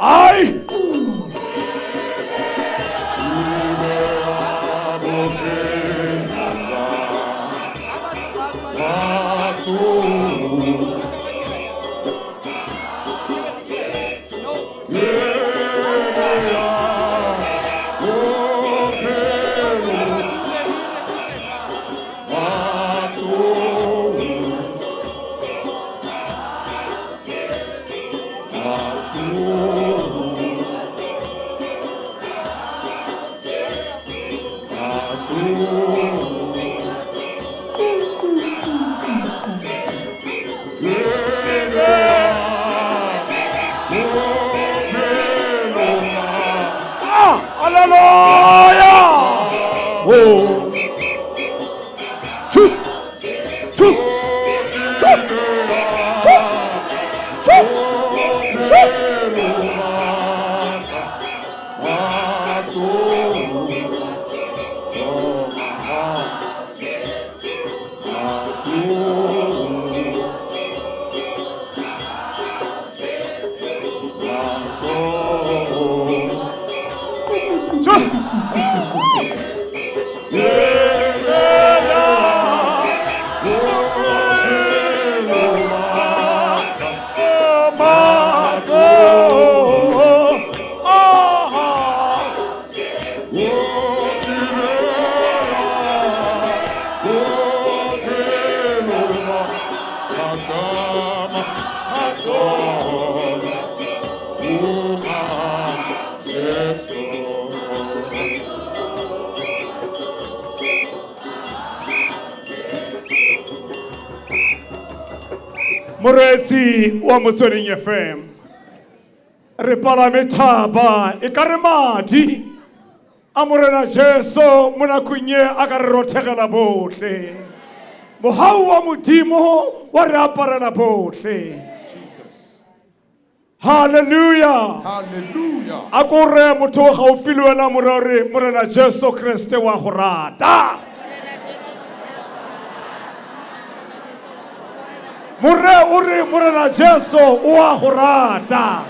Ai! Hallelujah! Oh. Two, two, two, two, two, two, Moreetsi wa Motsweding FM, re palame thaba e ka re madi a Morena Jesu mo nakong ye a ka re rothegela botlhe. Mogau wa Modimo wa re aparela botlhe. Halleluja. Hallelujah. A ko re motho o gaufi le wena, more ore Morena Jesu Kriste wa go rata. More o re Morena Jesu o a go rata.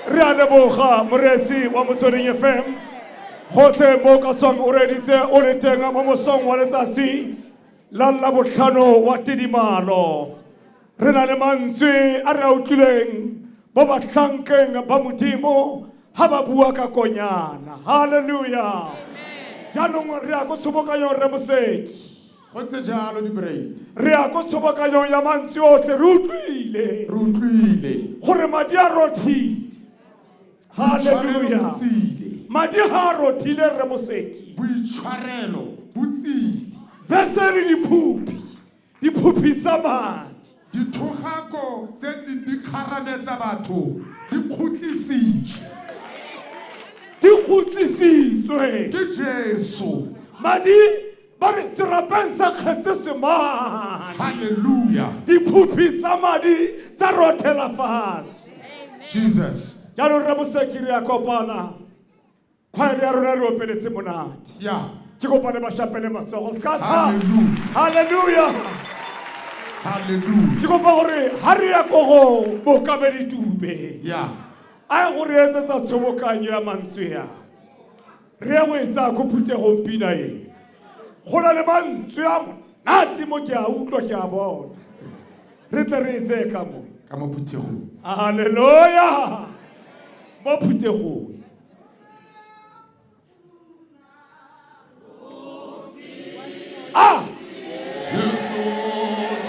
Re a leboga moreetsi wa Motsweding FM gotlhe mo ka tswang o reditse o le teng mo mosong wa letsatsi la Labotlhano wa tidimalo. Re na le mantswe a re a utlwileng mo batlhankeng ba Modimo ha ba bua ka konyana. Halleluja. Jaanong re ya ko tshobokanyong, re Moseki. Go ntse jalo, di-brain. Re ya ko tshobokanyong ya mantswe otlhe. Re utlwile Re utlwile gore madi a rothile. Boitshwarelo Halleluja. bo tsile. Madi ga a rothile, re Moseki, Boitshwarelo bo tsile. Vese re diphuphi, diphuphi tsa madi. Dithogako tse di di kgarametsa batho di khutlisitswe. Di kgutlisitswe Ke Jesu. Madi ba re serapeng sa Kgetesemane. Hallelujah. Diphuphi tsa madi tsa rothela fatshe. Jesus. Jaanong re Moseki re a kopana, kgwaere ya rona re opeletse monate. Yeah. Ke kopane ba shapele matsogo se ka tsha. Hallelujah. Halleluja. Hallelujah. Ke kopa gore ha re ya ko go Mookamedi Dube, Yeah. a ye go re etsetsa tshobokanyo ya mantswe a re ye go e tsaya ko phuthegong pina e go na le mantswe a monate mo ke a utlwa ke a bona re tle re e tseye ka mo Ka mo phuthegong. Halleluja, mo phuthegong. Ah! Jesu,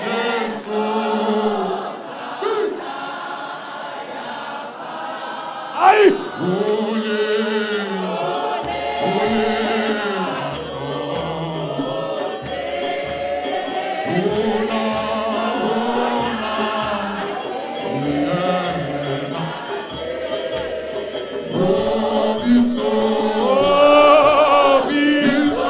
Jesu. Ai! Ole, ole, ona, ona, yena. O bitso, bitso,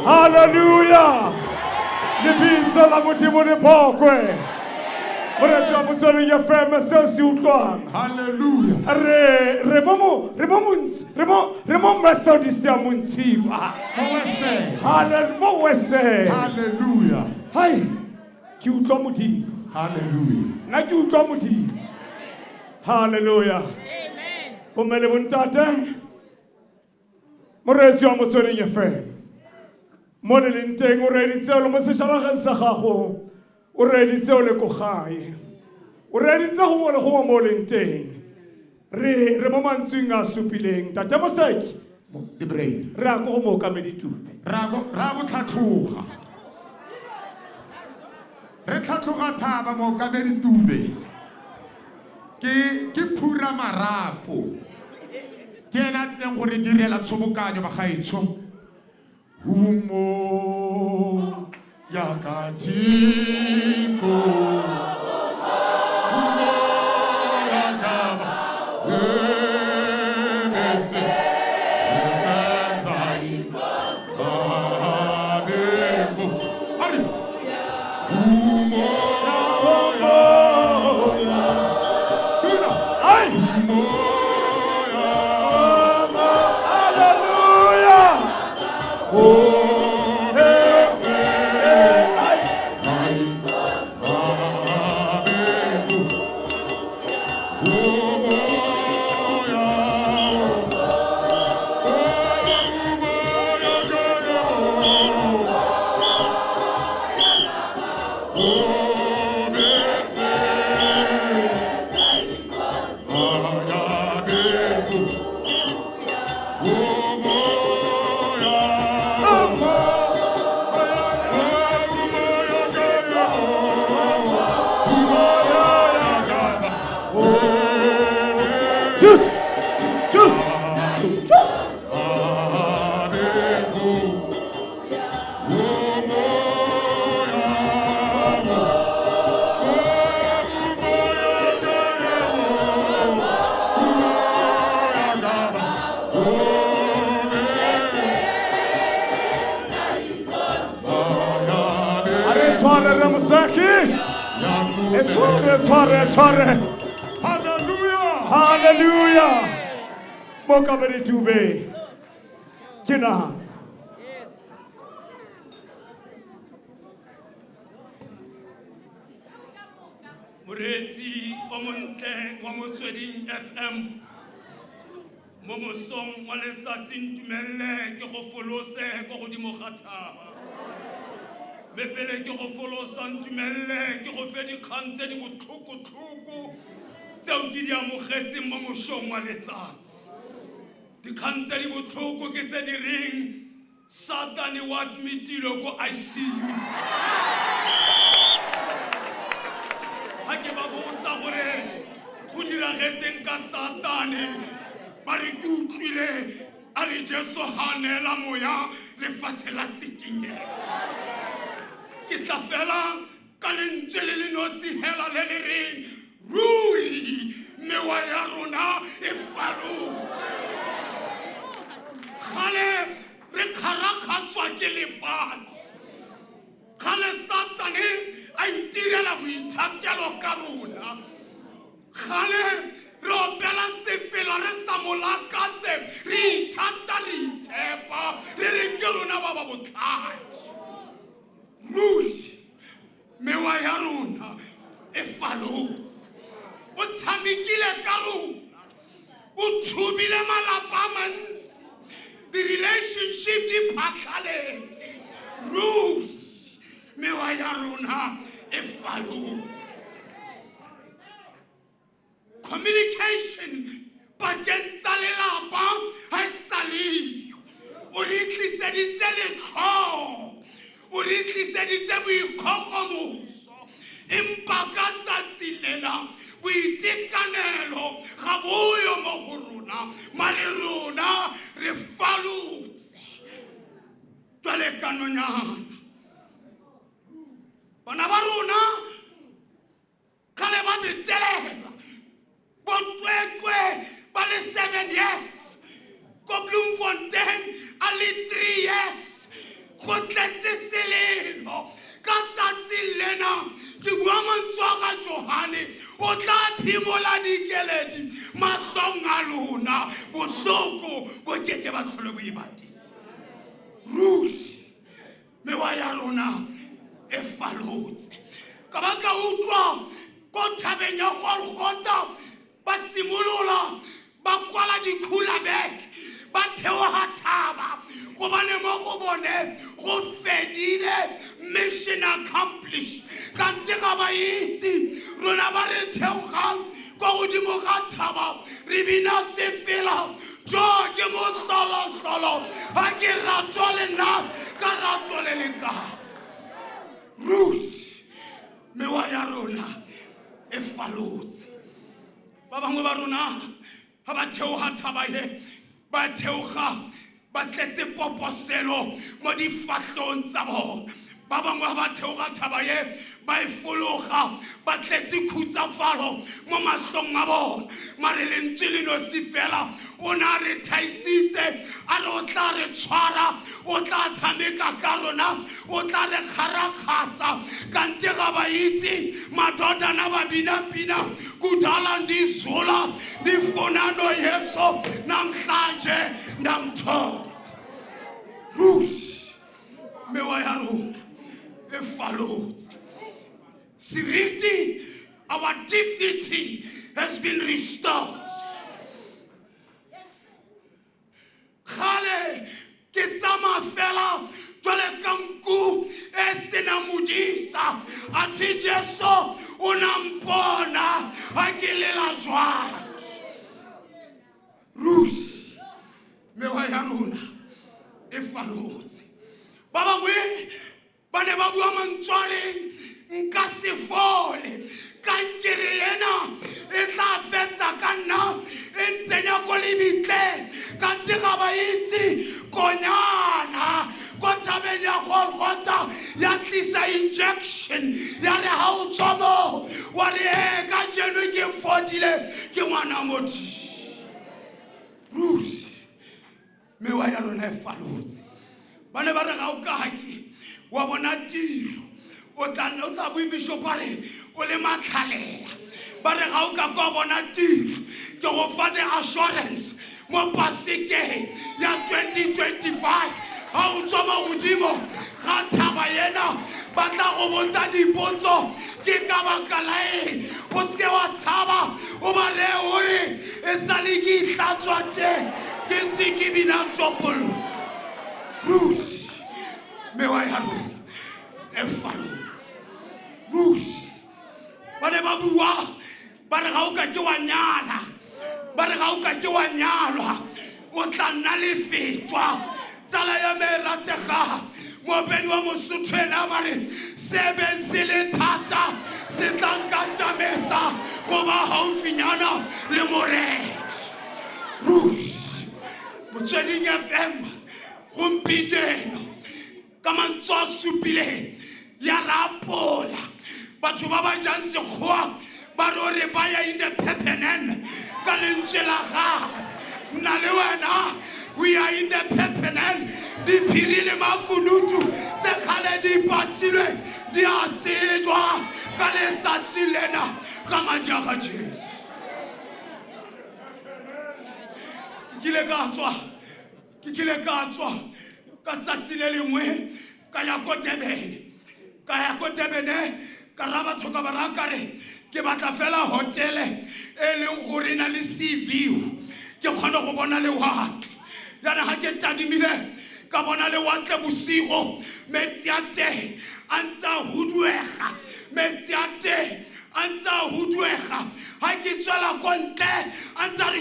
Hallelujah. Lebitso la Modimo le bokwe. Moreetsi wa Motsweding FM seo se utlwang. Hallelujah. Re re mo mo re mo re mo re mo Methodist ya Montshiwa. Mo Wesele. Hallelujah. Mo Wesele. Hallelujah. Hai. Ke utlwa Modimo. Hallelujah. Nna ke utlwa Modimo. Hallelujah. Amen. Bomme le bontate. Moreetsi wa Motsweding FM. Mo le leng teng o reeditse o le mo sejalageng sa gago, o reeditse o le ko gae, o reeditse gongwe le gongwe mo o leng teng. Re re mo mantsweng a supileng. Tate Moseki, The brain. re ya ko go mookamedi Tupe. Ra go tlhatlhoga. Re tlhatlhoga thaba mookamedi Tupe. Ke phura marapo. Ke ena a tlileng go re direla tshobokanyo bagaetsho. Humo ya ka thiko. Humo ya ka ebese. Humo ya Ai! Hallelujah! Oh, Tshware. Hallelujah. Hallelujah. Mookamedi Tupe. Ke nahana. Moreetsi o montle wa Motsweding FM. Mo mosong wa letsatsi ntumelle ke go folose ko godimo ga thaba. Mme pele ke go folosa ntumelle ke go fe dikgang tse di botlhokotlhoko tseo ke di amogetseng mo mosong wa letsatsi. Dikgang tse di botlhoko ke tse di reng Satane wa admitilwe ko ICU. Ha ke ba botsa gore go diragetseng ka Satane, ba re ke utlwile a re Jesu ha neela moya lefatshe la tsikinyega. Ke tla fela ka lentswe le le nosi hela le le reng ruri mewa ya rona e falotse. Kgale re Boithatelo ka rona. Kgale re opela sefela re sa mo lakatse, re ithata, re itshepa, re re ke rona ba ba botlhale. Ruri mewa ya rona e falotse. O tshamekile ka rona, o thubile malapa a mantsi, di-relationship di phatlhaletse. Ruri mewa ya rona e falotse. Communication pakeng tsa lelapa ha e sa leyo. O re tliseditse letlhogo, o re tliseditse boikgogomoso, empa ka tsatsi lena boitekanelo ga boyo mo go rona, mare rona re falotse jwale ka nonyana. Bana ba rona kgale ba betelelwa, botswetswe ba le 7 years, ko Bloemfontein a le 3 years, go tletse selelo. Ka tsatsi lena ke bua mantswe a ga Johane, o tla phimola dikeledi mahlong a lona, bohloko bo keke ba tlhole bo e ba teng. Ruri mewa ya rona e falotse. Ka ba ka utlwa ko thabeng ya Golgotha ba simolola ba kwala di-cooler bag, ba theoga thaba, gobane mo go bone go fedile, mission accomplished. Kante ga ba itse rona ba re theogang kwa godimo ga thaba re bina sefela, jo ke mohlolohlolo, ga ke rato le nna ka rato le le kae. Ruri mewa ya rona e falotse. Ba bangwe ba rona ga ba theoga thaba e, ba theoga ba tletse poposelo mo difahlong tsa bona. Ba bangwe ga ba theoga thaba e, ba e fologa ba tletse khutsafalo mo mahlong a bona. Mare lentswe le nosi fela o ne a re thaisitse, a re o tla re tshwara, o tla tshameka ka rona, o tla re kgarakgatsa. Kante ga ba itse madodana ba bina pina, kudala ndizula ndifuna noYesu namhlanje ndamthola. Ruri mewa ya rona e falotse. Seriti, our dignity has been restored. Kgale ke tsamaya fela jwale ka nku e senang modisa, athe Jesu o na mpona ha ke lela jwalo. Ruri mewa ya rona e falotse. Ba bangwe ba ne ba bua mantswe a reng nka se fole, kankere ena e tla fetsa ka nna, e ntsenya ko lebitleng. Kante ga ba itse konyana ko thabeng ya Golgotha ya tlisa injection, ya re ha o tswa moo wa re ee kajeno ke fodile, ke ngwana Modimo. Ruri mewa ya rona e falotse. Ba ne ba re ga o kake wa bona tiro, o tla bue bishop a re o le matlhalela. Ba re ga o ka kwa bona tiro, ke go fa the assurance mo pasekeng ya 2025 ha o tswa mo godimo ga thaba ena, ba tla go botsa dipotso ke ka baka la eng. O seke wa tshaba, o ba reye o re e sale ke itlhatswa teng, ke ntse ke bina topollo. Ruri mewa ya rona e falotse. Ruri ba ne ba bua ba re ga o ka ke wa nyala, ba re ga o ka ke wa nyalwa, o tla nna lefetwa. Tsala ya me e rategang, moopedi wa Mosotho ena ba re sebe se le thata se tla nkatametsa go ba gaufinyana le Morena. Ruri Motsweding FM gompieno ka mantswe a supileng ya rapola batho ba ba jang sekgowa ba re o re baya in the pepenen ka lentswe la gagwe. Nna le wena we are in the pepenen. Diphiri le makunutu tse kgale di patilwe di a tsejwa. ka letsatsi lena ka madi a ga Jesu. Ke kile ka tswa, ke kile ka tswa ka tsatsi le lengwe ka ya ko Durban, ka ya ko Durban ka ra batho ka ba raya ka re ke batla fela hotele e leng gore e na le sea view, ke kgone go bona lewatle. Ya re ga ke tadimile ka bona lewatle bosigo, metsi a teng a ntse a huduega, metsi a teng a ntse a huduega. Ga ke tswela ko ntle a ntse a re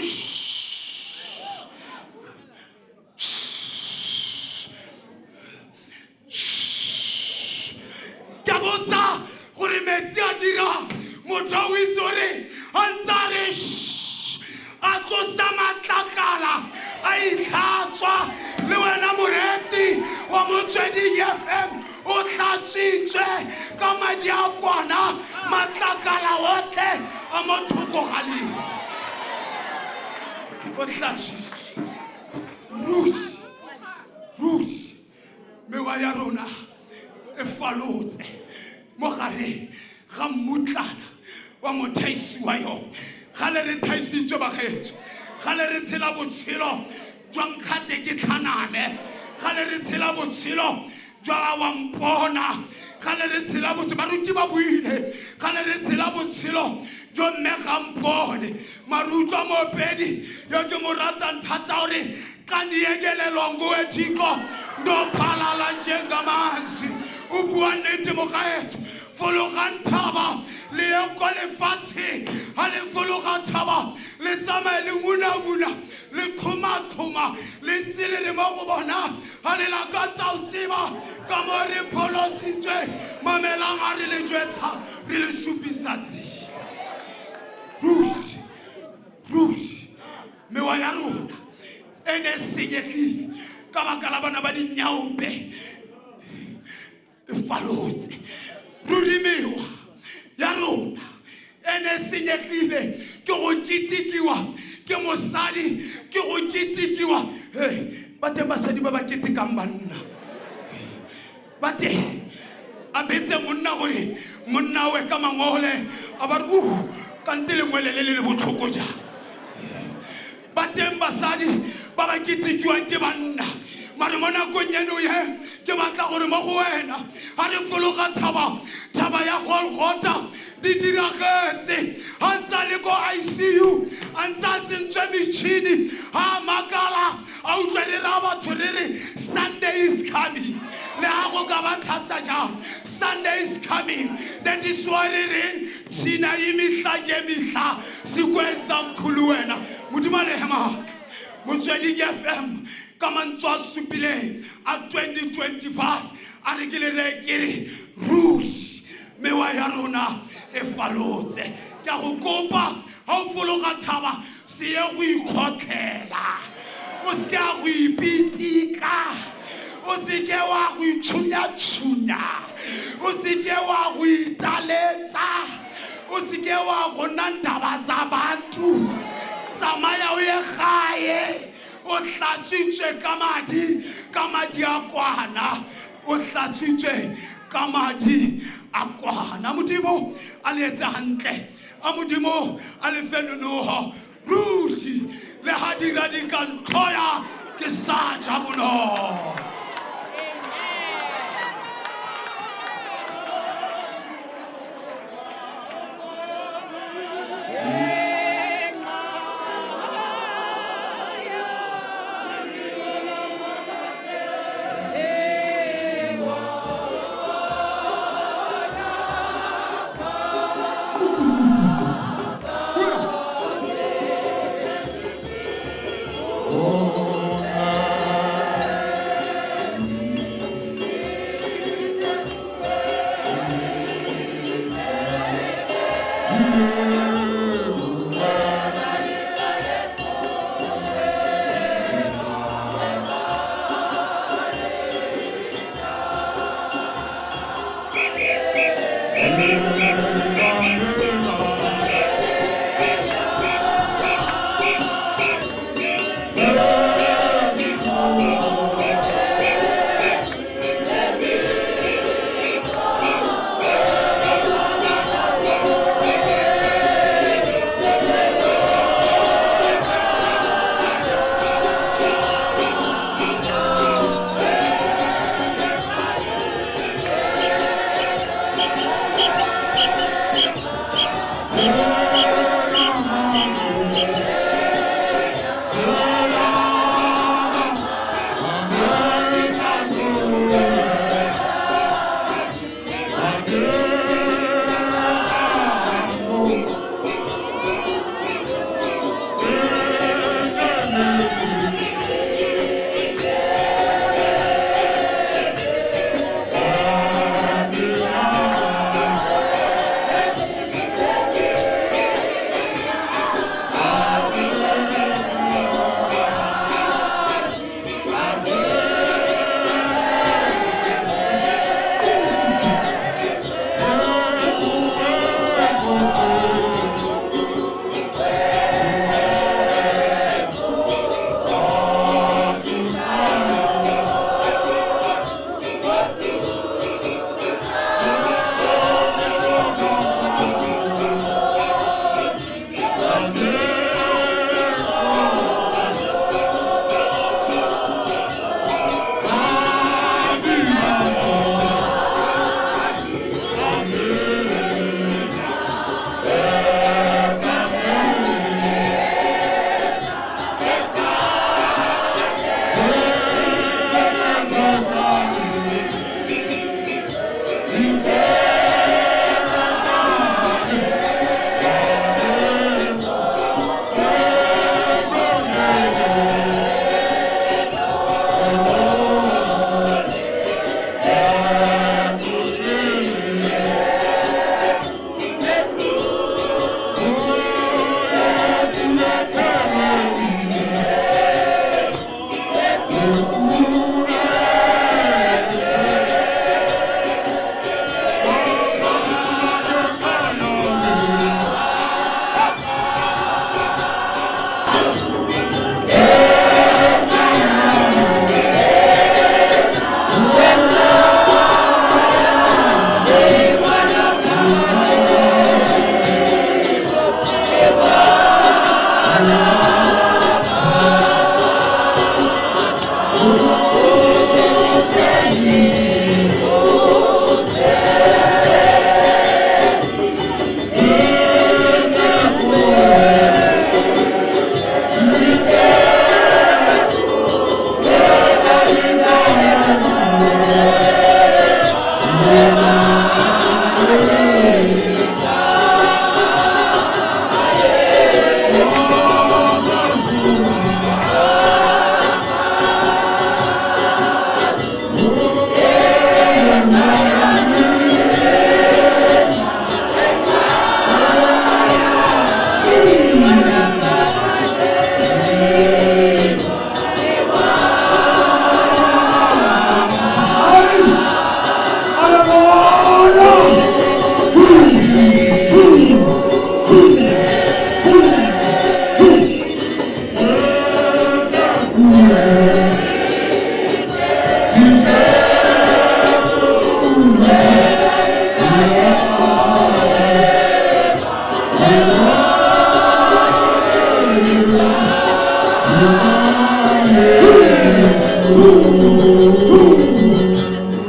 ke a botsa gore metsi a dira motho o itse gore a ntse a re a tlosa matlakala a itlhatswa. Le wena moreetsi wa Motsweding FM o tlhatswitswe ka madi a kwana, matlakala otlhe a mo thoko ga letsi o tlhatswitswe. Ruri ruri mewa ya rona e falotse mo gare ga mmutlana wa mothaisi wa yone. Gale re thaisitswe bagaetsho, gale re tshela botshelo jwa nkgate ke tlhaname, gale re tshela botshelo jwa wa mpona, gale re tshela botshelo baruti ba buile, gale re tshela botshelo jo mme ga mpone. Mare utlwa moopedi yo ke mo ratang thata gore xa ndiyekelelwa nguwe Thixo ndophalala njengamanzi. O bua nnete mogaetsho. Fologang thaba le ye ko lefatsheng, ga le fologa thaba le tsamaye le ngunanguna le kgomakgoma le ntse le re mo go bona ga le lakatsa o tseba ka mo re pholositswe. Mamelang a re le jwetsa re le supisa tsela. Ruri ruri mewa ya rona e ne e senyegile ka baka la bana ba dinyaope e falotse. Ruri mewa ya rona e ne e senyegile ke go ketekiwa ke mosadi, ke go ketekiwa. Ba teng basadi ba ba ketekang banna, ba teng a betse monna gore monna we ka mangole a ba re kante lengwele le le le botlhoko jang. Ba teng basadi ba ba ketekiwang ke banna. Mare mo nakong eno ye ke batla gore mo go wena ga re fologa thaba, thaba ya Golgotha di diragetse. Ga ntse a le ko ICU a ntse a tsentswe metšhini, ga a makala a utlwa re raya batho re re Sunday is coming. Le ga go ka ba thata jang, Sunday is coming. That is why re reng thina imihla ngemihla sikwenza mkhulu wena. Modimo a le maatla. Motsweding FM ka mantswe a supileng a 2025 a re ke le re ke re ruri mewa ya rona e falotse. Ke a go kopa ga o fologa thaba se ye go ikgotlhela, o seke a go ipitika, o seke wa go itšhunya-tšhunya, o seke wa go italetsa, o seke wa go nna ndaba tsa batho. Tsamaya o ye gae o tlatsitswe ka madi, ka madi a kwana, o tlatsitswe ka madi a kwana. Modimo a le etse hantle, a Modimo a le fe nonoho. Ruri le ga dira di ka ntlhoya ke sa ja bonolo.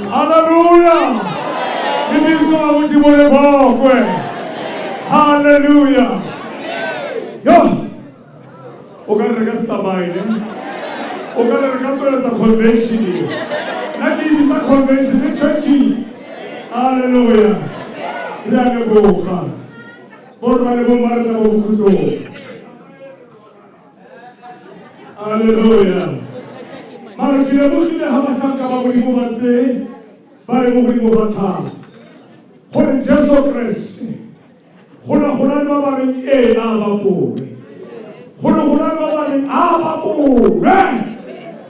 Hallelujah. Lebitso la Modimo le bokwe. Hallelujah. Yo. O ka re ka se tsamaye ne? O ka re ka tsweletsa convention e. Nna ke e bitsa convention e church. Hallelujah. Re a leboga. Borra le bomma re tla ko bokhutlong. Hallelujah. Mara ke lebogile ga batlhanka ba Modimo ba ntse ba le mo godimo ga thaba. Gore Jesu Kriste go ne go na le ba ba reng ee a bapolwe. Go ne go na le ba ba reng a bapolwe.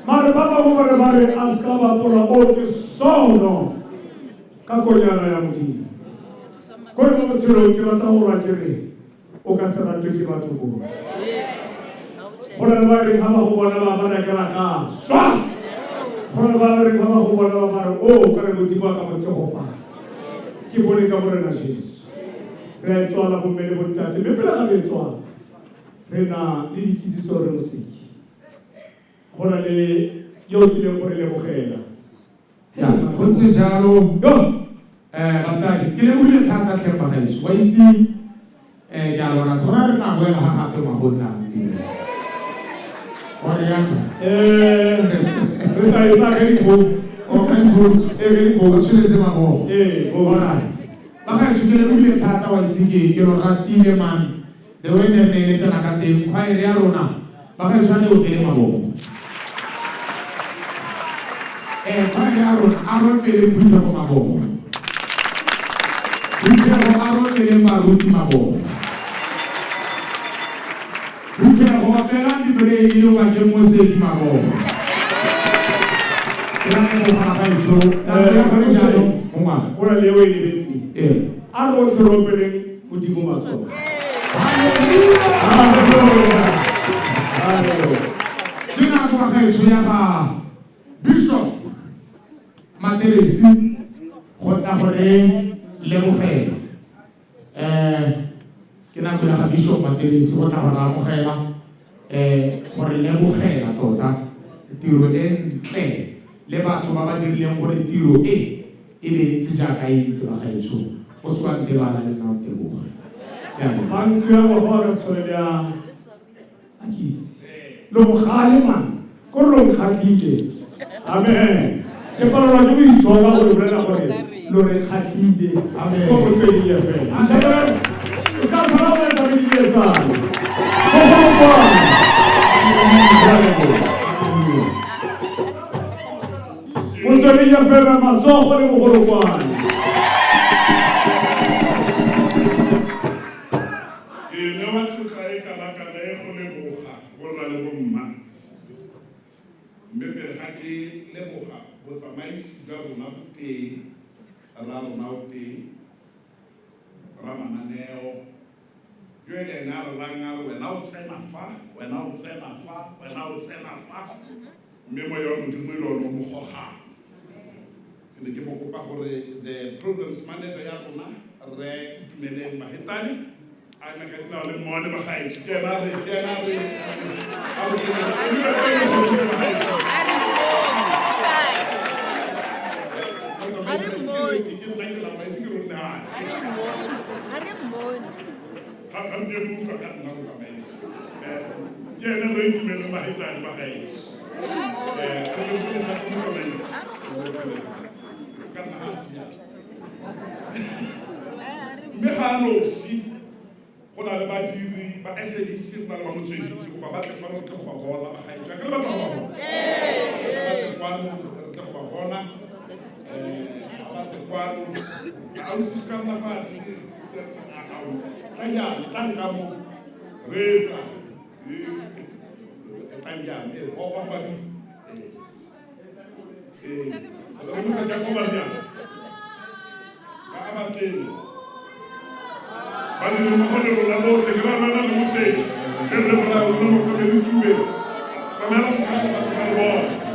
Mare ba bangwe ba re ba re a se ka bapola o ke sono ka konyana ya Modimo. Kore mo botshelong ke rata go rwa ke re o ka se ratwe ke batho botlhe. Go na le ba reng ga ba go bona ba ba re ke ra ka swa. Go na le ba reng ga ba go bona ba ba re o ka re Modimo a ka mo tshegofatsa. Ke bone ka Morena Jesu. Re a e tswala bomme le bontate mme pele ga re e tswala re na le dikitsiso re moseki. Go na le yo o tlileng go re lebogela. Ya, go ntse jalo. Yo. Batsadi, ke lebogile thata tlhe bagaetsho. Wa itse ke a lora gore re tla boela ga gape ngwaga o tlang. Gore yang? Re tla e tsaya ka dikhoutu. Oh, ka dikhoutu. Ee, ka dikhoutu. O tsholetse mabogo. Ee, bo. Alright. Bagaetsho, ke lebogile thata wa itse ke lo ratile man. The way ne re ne tsena ka teng, choir ya rona. Bagaetsho, a le opele mabogo. Choir ya rona, a re opele phuthego mabogo. Phuthego, a re opele baruti mabogo. Phuthego, opelang dibrei le Obakeng Moseki mabogo. Re a leboga bagaetsho. Nako ya gone jaanong, mongwana. Go na le eo e lebetseng. Ee. A re rotlhe re opeleng Modimo matsogo. Hallelujah. Hallelujah. Hallelujah. Ke nako bagaetsho ya ga Bishop Matelesi go tla go re lebogela. Ke nako ya ga Bishop Matelesi go tla go re amogela, go re lebogela tota tiro e ntle le batho ba ba dirileng gore tiro e e be e ntse jaaka e ntse bagaetsho. O se wa ntebala le nna o nteboge. Ke a leboga. Mantswe a ngwaga wa ka se tshwane le a Akisi. Lo bogale man, ko re lo nkgatlhile. Amen. Ke palelwa ke go itshoka go le bolela gore lo re kgatlhile. Amen. Ko Motsweding FM. Amen. O ka tlhola go etsa mediletsano. Go go kwana. Motsweding FM matsogo le bogolokwane. Ke newa tlotla e kana-kana e go leboga borra le bomma. Mme pele ga ke leboga botsamaisi jwa rona bo teng, ra rona o teng, ra mananeo, yo e le ene a re rang a re wena o tsena fa, wena o tsena fa, wena o tsena fa, mme moya wa Modimo e le one o mo gogang. Ke ne ke mo kopa gore the programs manager ya rona, Rre Itumeleng Mahetane, a eme ka dinao le mmone bagaetsho. Ke ena a re, ke ena a re, a re, a re, Ga re utlwa ka nna motsamaisi. Ke ene re itumele mahetane bagaetsho. Re lebogile thata motsamaisi. Ka nna mme ga a nosi go na le badiri ba SABC go na le ba motsweding ke kopa ba tle kwano re tle go ba bona bagaetsho. A ke le batla go ba bona? Ba tle kwano re tle go ba bona. Ba tle kwano. Ausi se ka nna fatshe. Tla jaana, tla nka mo. Reetsa. Tla jaana. Ba ba bitsa. Re mo sa jaaka ba jaana. Ba a batleng. Ba dire mmogo le rona botlhe ke ba rona le Mosedi le rre rra rona Mokobedi Tube. Tsamaela mogala batho ba le bona.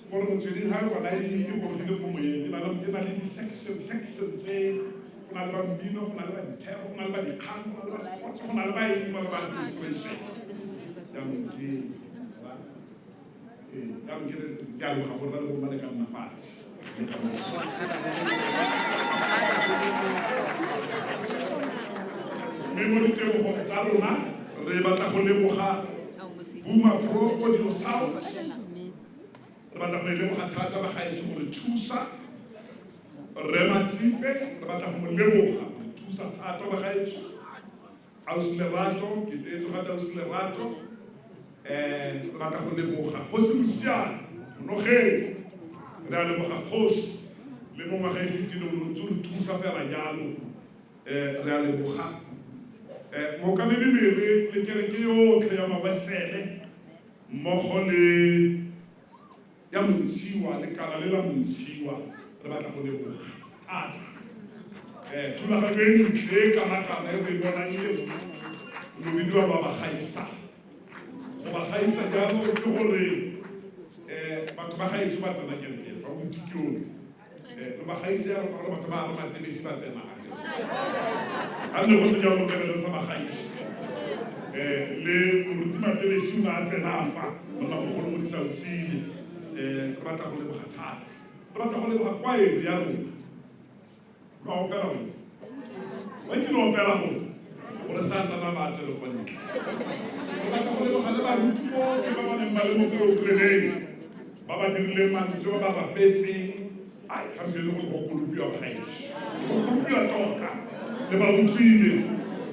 Gore motsweding ga yona e gorogile ko moyeng e na le di-section section tse go na le ba mmino, go na le ba dithero, go na le ba dikgang, go na le ba sports, go na le ba eng, ba le ba administration. Jaanong ke jaanong ke ke a leboga gore ba le bomma le ka nna fatshe. Le ka moso. Mme mo ditebogong tsa rona re batla go leboga Buma Pro Audio Sound. Re batla go e leboga thata bagaetsho go re thusa. Rre Matsipe re batla go mo leboga go re thusa thata bagaetsho. Ausi Lerato, ke teetse gape Ausi Lerato. Re batla go leboga Kgosi Mosiane, Nogeng. Re a leboga Kgosi le mo ngwaga e fetileng o ntse o re thusa fela jalo. Re a leboga. Mookamedi Mere le kereke yotlhe ya Mawesele mmogo le ya Montshiwa, lekala le la Montshiwa, re batla go leboga thata. Thulaganyo e ntle e kana-kana e re e bonang e lo bidiwa ba ba gaisa. Go ba gaisa jalo ke gore batho ba gaetsho ba tsena kereke fa botikiong. Lo ba gaise yalo ka gore batho ba re matelesi ba tsena. Ga nne go se jalo ke re sa ba gaise. Le moruti Matelesi o ne a tsena fa monna mogolo mo Disautsile. Re batla go leboga thata. Re batla go leboga kwaere ya rona. Lo a opela o itse. Wa itse lo opela gore gore sa nna ba tswele kwa ntle. Re batla go leboga le baruti botlhe ba ba neng ba le mo programeng ba ba dirileng mantswe ba ba rapetseng. Ai gompieno go go kolopiwa bagaetsho. Go kolopiwa tota. Le ba utlwile.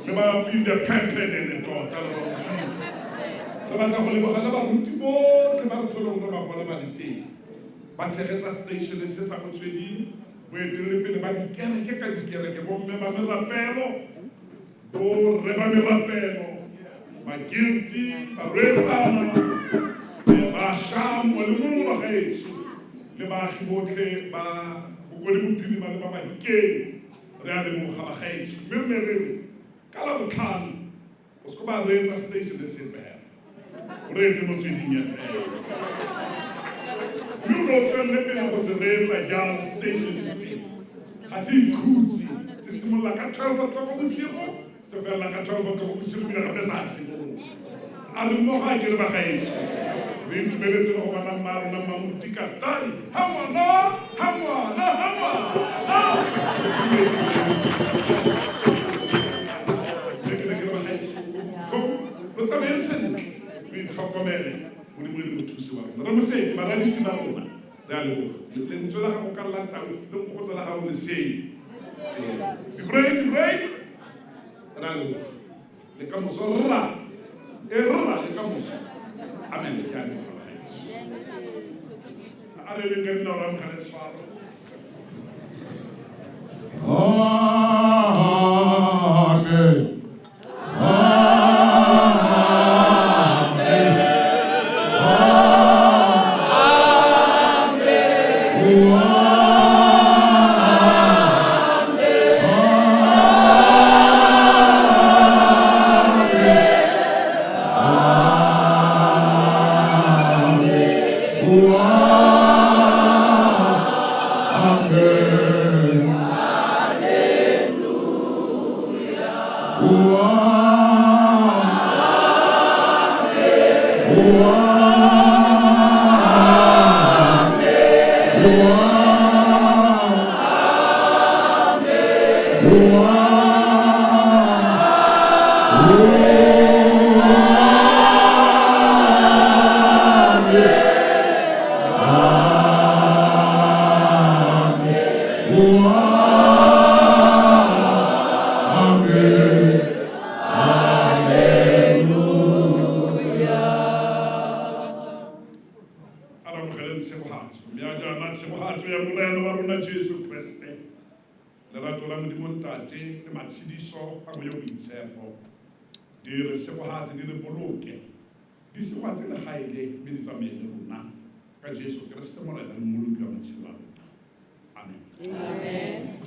Le ba utlwile phephenene tota le ba utlwile. Re batla go leboga le baruti botlhe ba re tlholong re ba bona ba le teng. Ba tshegetsa station se sa Motsweding, boeteledipele ba dikereke ka dikereke, bomme ba merapelo, borre ba merapelo, magilti, barwetsana, bašwa, mongwe le mongwe wa gaetsho le baagi botlhe ba Bokone Bophirima le ba Mahikeng. Re a leboga bagaetsho. Mme re ne re re ka Labotlhano o se ba reetsa station sepe hela, o reetse Motsweding FM. Mme o ne o tswelele pele go se reetsa jalo station se. Ga se ikhutse, se simolola ka 12 o'clock bosigo. Se felela ka 12 o'clock bosigo ebile gape sa simolola. A re mmogo a ke re bagaetsho. Re itumeletse le go bona mma rona Mmamotika Tai. Ha ngwana, ha ngwana, ha ngwana. Mme ke ne ke re bagaetsho, lo tsamaye sentle, lo itlhokomele, Modimo e le mothusi wa rona. Re mosedi, baradisi ba rona, re a leboga. Lentswe la gago ka la tau le nkgotsa la gago lesedi. Dibrain, dibrain, re a leboga. Le ka moso rra, e rra le ka moso. Amen, ke a leboga bagaetsho. A re leng ka dinao ra amogele tshwaro. Amen. A re amogeleng tshegogatso mme a jaana tshegogatso ya Morena wa rona Jesu Kriste, lerato la Modimo Ntate le matshediso a Moya o Boitshepo di re segogatse, di re boloke, di segogatse legae le mme di tsamaye le rona ka Jesu Kriste Morena le Mmoloki wa matshelo a rona. Amen. Amen.